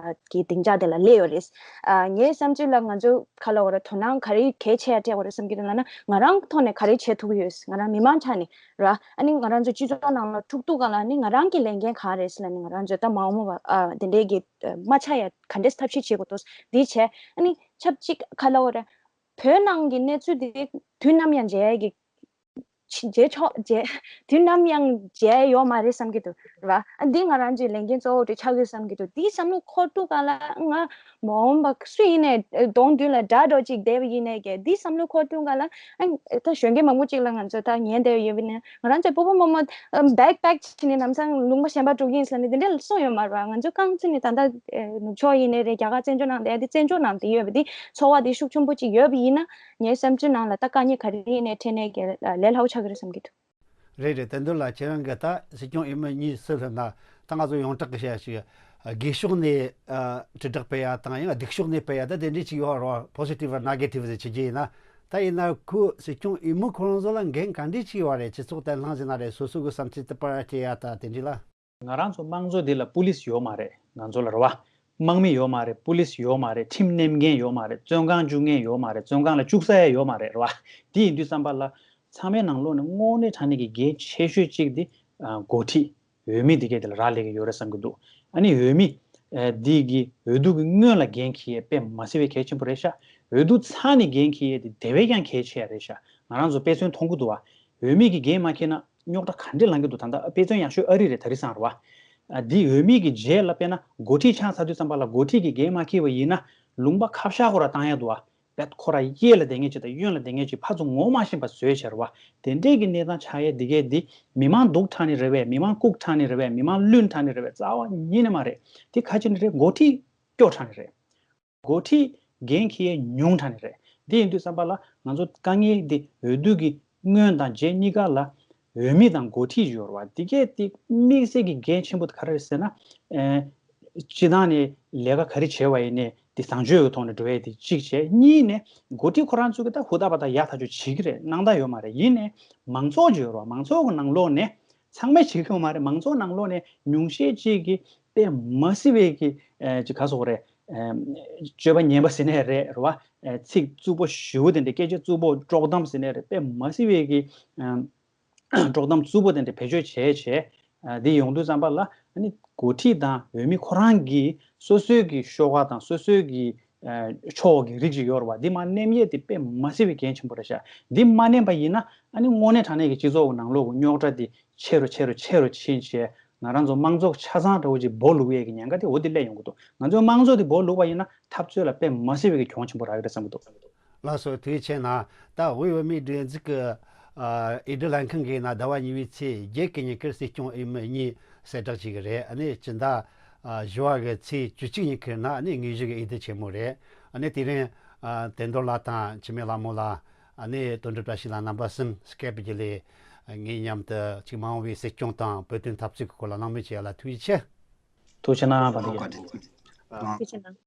གི་སྡིངས་ཆ་དེ་ལ་སླེབས་ཡོད་རེད། ངའི་བསམ་ཚུལ་ལ་ང་ཚོ་ག་ལ་བ་ར་དོ་སྣང་ག་རེ་གལ་ཆེ་ཡ་སྤྲད་པ་རེད་བསམ་གྱི་འདུག་ལབ་ན། ང་རང་ཐོག་ནས་ག་རེ་བྱེད་ཐུབ་ཀྱི་ཡོད། ང་རང་མི་མང་ཆ་ནས་ར། ཨ་ནི་ང་རང་ཚོ་སྤྱི་ཚོགས་ནང་ལ་ཐུག་ཐུག་ག་ལ་ནི་ང་རང་གི་ལས་འགན་གང་རེད་ལབ་ནས། ང་རང་ཚོ་ད་མ་འོངས་པ་དེ་འདྲའི་གི་མ་ཆགས་ཡ་ག་འདྲས་ཐབས་ཤེས་བྱེད་དགོས་འདུག་འདི་བྱས། ཨ་ནི་ཆབས་ཅིག་ག་ལ་བ་ར་བོད་ནང་གི་གནས་ཚུལ་དེ་དུས་ནམ་ཡང་མཇལ་ཡ་གི་མཇལ་ཆོག་མཇལ། དུས་ནམ་ཡང་མཇལ་ཡོད་མ་རེད་བསམ་གྱི་འདུག་ར། ཨ་འདི་ང་རང་ཚོའི་ལས་འགན་གཙོ་བོ་དེ་ཆགས་ཀྱི་བསམ་གྱི་འདུག་འདི་བསམ་བློ་འཁོར་དུས་ག་ལ་ང་མ་འོངས་པ་སུ་ཡིན་ནའི་གདོང་མདུན་ལ་དགྲ་འགྲོ་ཅིག་བསྡད་པ་ཡིན་ནའི་གི་འདི་བསམ་བློ་འཁོར་དུས་ག་ལ། ཨ་ད་གཞོན་སྐྱེས་མང་པོ་ཅིག་ལ་ང་ཚོ་ད་ཉན་བསྡད་ཡོད་པ་ཡིན་ན། ང་རང་ཚོའི་སྤོ་བོ་རྨོ་མོ་བེག་པེག་བྱས་ནས་ལམ་སང་ལུང་པ་གཞན་པ་འགྲོ་གི་ཡིན་ཟེར་ནས་དེ་འདྲ་གསུངས་ཡོད་མ་རེད་པ། ང་ཚོ་རྐང་བཙུགས་ནས་ད་ལྟ་ནུབ་ཕྱོགས་ཡིན་ནའི་རེད། རྒྱ་གར་བཙན་བྱོལ་ནང་བསྡད་དེ་བཙན་བྱོལ་ནང་བསྡད་ཡོད་པ་དེ་ཚོར་བ་དེ་ཤུགས་ཆེན་པོ་ཅིག་ཡོད་པ་ཡིན་ན། ངའི་བསམ་ཚུལ་ནང་ལ་ད་དཀའ་ངལ་ག་རེ་ཡིན་ནའི་འཕྲད་ནའི་གི་ལས་སླ་པོ་ཆགས་ཀྱི་རེད་བསམ་གྱི་འདུག་རེད་རེད། དོན་དུ་ལ་ཁྱེད་རང་གི་ད་སྲིད་སྐྱོང་འོས་མི་གཉིས་སུ་ལྷུད་ན། ད་ང་ཚོ་ཡོངས་གྲགས་ཀྱི་བཤད་ཞིག་སྒེར་ཕྱོགས་ནས་ཨ་དྲིལ་བསྒྲགས་སྤེལ་ཡ་དང་། ཡང་སྡིག་ཕྱོགས་ནས་སྤེལ་ཡ་ད་དེ་འདྲས་ཅིག་ཡོད་རེད་པ། པོ་སི་ཊིབ་ནེ་གེ་ཊིབ་ཟེར་བྱེད་ཀྱི་ཡིན་ན། ད་ཡིན་ན་ཁོ་སྲིད་སྐྱོང་འོས་མི་ཁོ་རང་ཚོ་ལ་འགན་ག་འདྲས་ཅིག་ཡོད་རེད། སྤྱི་ཚོགས་བརྟན་ལྷིང་ཟེར་ན་རེད། སོ་སོ་གི་བསམ་ཚུལ་དེ་སྤེལ་བྱེད་ཡ་ད་དེ་འདྲས་ལ། ང་རང་ཚོ་དམངས་གཙོ་འདི་ལ་པུ་ལིས་ཡོད་མ་རེད། ང་ཚོ་ལ་རེད་པ། དམག་མི་ཡོད་མ་རེད། པུ་ལིས་ཡོད་མ་རེད། ཁྲིམས་སྣེ་མཁན་ཡོད་མ་རེད། བཙོན་ཁང་བཅུག་མཁན་ཡོད་མ་རེད། བཙོན་ཁང་ལ་བཅུག་ས་ཡ་ཡོད་མ་རེད། རེད་པ། དེ་ཡིན་དུས་ཙམ་པ་ལ་ཚང་མའི་ནང་ལོགས་ནས་དངོས་གནས་དྲང་གནས་ཀྱི་འགན་ཆེ་ཤོས་གཅིག་དེ་ཨ་འགོ་ཁྲིད། འོས་མི་དེ་གས་དེ་ལ་རག་ལས་ཀྱི་ཡོད་རེད་བསམ་གྱི་འདུག་ཨ་ནི་འོས་མི་ཨ་འདི་གི་འོས་བསྡུ་གི་སྔོན་ལ་འགན་འཁྱེར་ཡས་དཔེ་མ་སྲིད་པའི་གལ་ཆེན་པོ་རེད་ཤག་འོས་བསྡུ་ཚར་ནས་འགན་འཁྱེར་ཡས་དེ་དེ་བས་ཀྱང་གལ་ཆེ་ཡ་རེད་ཤག་ང་རང་ཚོ་དཔེ་མཚོན་མཐོང་གི་འདུག་པ། འོས་མི་གི་འགན་མ་འཁྱེར་ན་རྙོག་དྲ་ག་འདྲས་ལངས་ཀྱི་འདུག་ད་ལྟ་དཔེ་མཚོན་ཡག་ཤོས་ཨ་རི་རེད། ད་རེས་སང་རེད་པ། ཨ་འདི་འོས་མི་གི་རྗེས་ལ་དཔེར་ན་འགོ་ཁྲིད་ཆགས་ཚར་དུས་ཙམ་པ་ལ་འགོ་ཁྲིད་ཀྱི་འགན་མ་འཁྱེར་བ་ཡིན་ན་ལུང་པ་ཁ་བཤགས་ཁོ་ར་བཏང་ཡ་འདུག་པ། དཔེ་ཁོ་ར་གཡས་ལ་བསྡད་མཁན་ཅིག་དང་གཡོན་ལ་བསྡད་མཁན་ཅིག་ཕར་ཚུར་ངོ་མ་ཤེས་པ་བཟོས་བྱས་རེད་པ། དེ་འདྲས་ཀྱི་གནས་སྟངས་ཆགས་ཡས་འདི་གས་འདི་མི་མང་སྡུག་དྲགས་ནས་རེད་པས། མི་མང་ལྐུགས་དྲགས་ནས་རེད་པས། མི་མང་བླུན་དྲགས་ནས་རེད་པས། རྩ་བ་ཉིད་ནས་མ་རེད། དེ་ག་ཅི་ནས་རེད། འགོ་ཁྲིད་སྐྱོ་དྲགས་ནས་རེད། འགོ་ཁྲིད་འགན་འཁྱེར་ཡས་ཉུང་དྲགས་ནས་རེད། འདི་ཡིན་དུས་ཙམ་པ་ལ་ང་ཚོ་དཀའ་ངལ་འདི་འོས་བསྡུ་གི་སྔོན་དང་རྗེས་གཉིས་ཀ་ལ་འོས་མི་དང་འགོ་ཁྲིད་ཡོད་རེད་པ། འདི་གས་འདི་དམིགས་བསལ་གྱི་འགན་ཆེན་པོ་དེ་ག་རེ་རེད་ཟེར་ན། ཨེ་སྤྱི་བཏང་ནས་ལས་ཀ་ག་རེ་བྱས་པ་ཡིན་ནའི་དེ་བཟང་སྤྱོད་ཀྱི་ཐོག་ནས་འགྲོ་ཡས་དེ་གཅིག་བྱས། གཉིས་ནས་འགོ་ཁྲིད་ཁོ་རང་ཚོ་གི་ད་ཧུར་ཐག་པ་ད་ཡག་ཐག་ཆོད་བྱེད་ཀྱི་རེད། སྣང་དག་ཡོད་མ་རེད། ཡིན་ནའི་མང་ཚོགས་ཅིག་ཡོད་རེད་པ། མང་ཚོགས་ཀྱི་ནང་ལོགས་ནས་ཚང་མས་བྱེད་ཀྱི་ཡོད་མ་རེད། མང་ཚོགས་ནང་ལོགས་ནས་ཉུང་ཤས་ཅིག་གིས་དཔེ་མ་སྲིད་པའི་གི་ཨེ་ཅིག་ག་ཟེར་དགོས་རེད། ཨེ་སྤྱོད་པ་ངན་པ་ཟེར་ནའི་རེད། རེད་པ། ཨེ་ཚིག་རྩུབ་པོ་ཞེ་པོ་དེ་འདྲ། སྐད་ཆ་རྩུབ་པོ་དཀྲོག་གཏམ་ཟེར་ནའི་རེད། དཔེ་མ་སྲིད་པའི་གི་ཨེ་དཀྲོག་གཏམ་རྩུབ་པོ་དེ་འདྲ་བེད་སྤྱོད་བྱས་བྱས། ཨ་འདི་ཡོང་དུས་ཙམ་པ་ལ་ཨ་ནི་འགོ་ཁྲིད་དང་འོས་མི་ཁོ་རང་གིས་སོ་སོའི་གི་ཤོག་ཁག་དང་སོ་སོའི་གི་ཨ་ཕྱོགས་ཀྱི་རིགས་ཅིག་ཡོད་རེད་པ། འདི་མར་མནན་ཡས་དེ་དཔེ་མ་སྲིད་པའི་གལ་ཆེན་པོ་རེད་ཤག་འདི་མ་མནན་པ་ཡིན་ན་ཨ་ནི་དངོས་གནས་དྲང་གནས་ཀྱི་སྤྱི་ཚོགས་ཀྱི་ནང་ལོགས་ཀྱི་རྙོག་དྲ་དེ་ཆེ་རུ་ཆེ་རུ་ཆེ་རུ་ཕྱིན་བྱས། ང་རང་ཚོ་དམངས་གཙོ་ཆ་ཚང་འདྲ་བོ་ཅིག་སྦོ་ལུག་ཡས་ཀྱི་ཉེན་ཁ་དེ་འོ་དེ་སླེབས་ཡོང་གི་འདུག་ང་ཚོའི་དམངས་གཙོ་དེ་སྦོ་ལུག་པ་ཡིན་ན་འཐབ་རྩོད་ལ་དཔེ་མ་སྲིད་པའི་གི་གྱོང་ཆེན་པོ་རག་གི་རེད་བསམ་གྱི་འདུག་ལགས་སོ། ཐུགས་རྗེ་ཆེ་གནང་། ད་དབུས་བོད་མིའི་སྒྲིག་འཛུགས་ཀྱི་ཨ་འོས་བསྡུ་ལྷན་ཁང་གིས་ན་ཟླ་བ་གཉིས་པའི་ཚེས་བརྒྱད་ཀྱི་ཉིན་ཀར་སྲིད་སྐྱོང་འོས་མི་གཉིས་གསལ་བསྒྲགས་བྱེད་ཀྱི་རེད། ཨ་ནི་སྤྱི་ཟླ་ཨ་བཞི་པ་གི་ཚེས་བཅུ་གཅིག་ཉིན་ཀར་ན་ཨ་ནི་དངོས་གཞི་གི་འོས་བསྡུ་ཆེན་མོ་རེད། ཨ་ནི་དེ་རིང་ཨ་དོན་གྲུབ་ལགས་དང་འཆི་མེད་ལྷ་མོ་ལགས། ཨ་ནི་དོན་གྲུབ་བཀྲ་ཤིས་ལགས། རྣམ་པ་གསུམ་སྐད་བརྒྱུད་ལས་ངའི་མཉམ་དུ་གཅིག་མ་འོངས་པའི་སྲིད་སྐྱོང་དང་བོད་དོན་འཐབ་རྩོད་ཀྱི་སྐོར་ལ་གླེང་མོལ་བྱེད་ཡ་ལ་ཐུགས་རྗེ་ཆེ། ཐུགས་རྗེ་གནང་། བཀའ་དྲིན་ཆེ། ཐུགས་རྗེ་གནང་།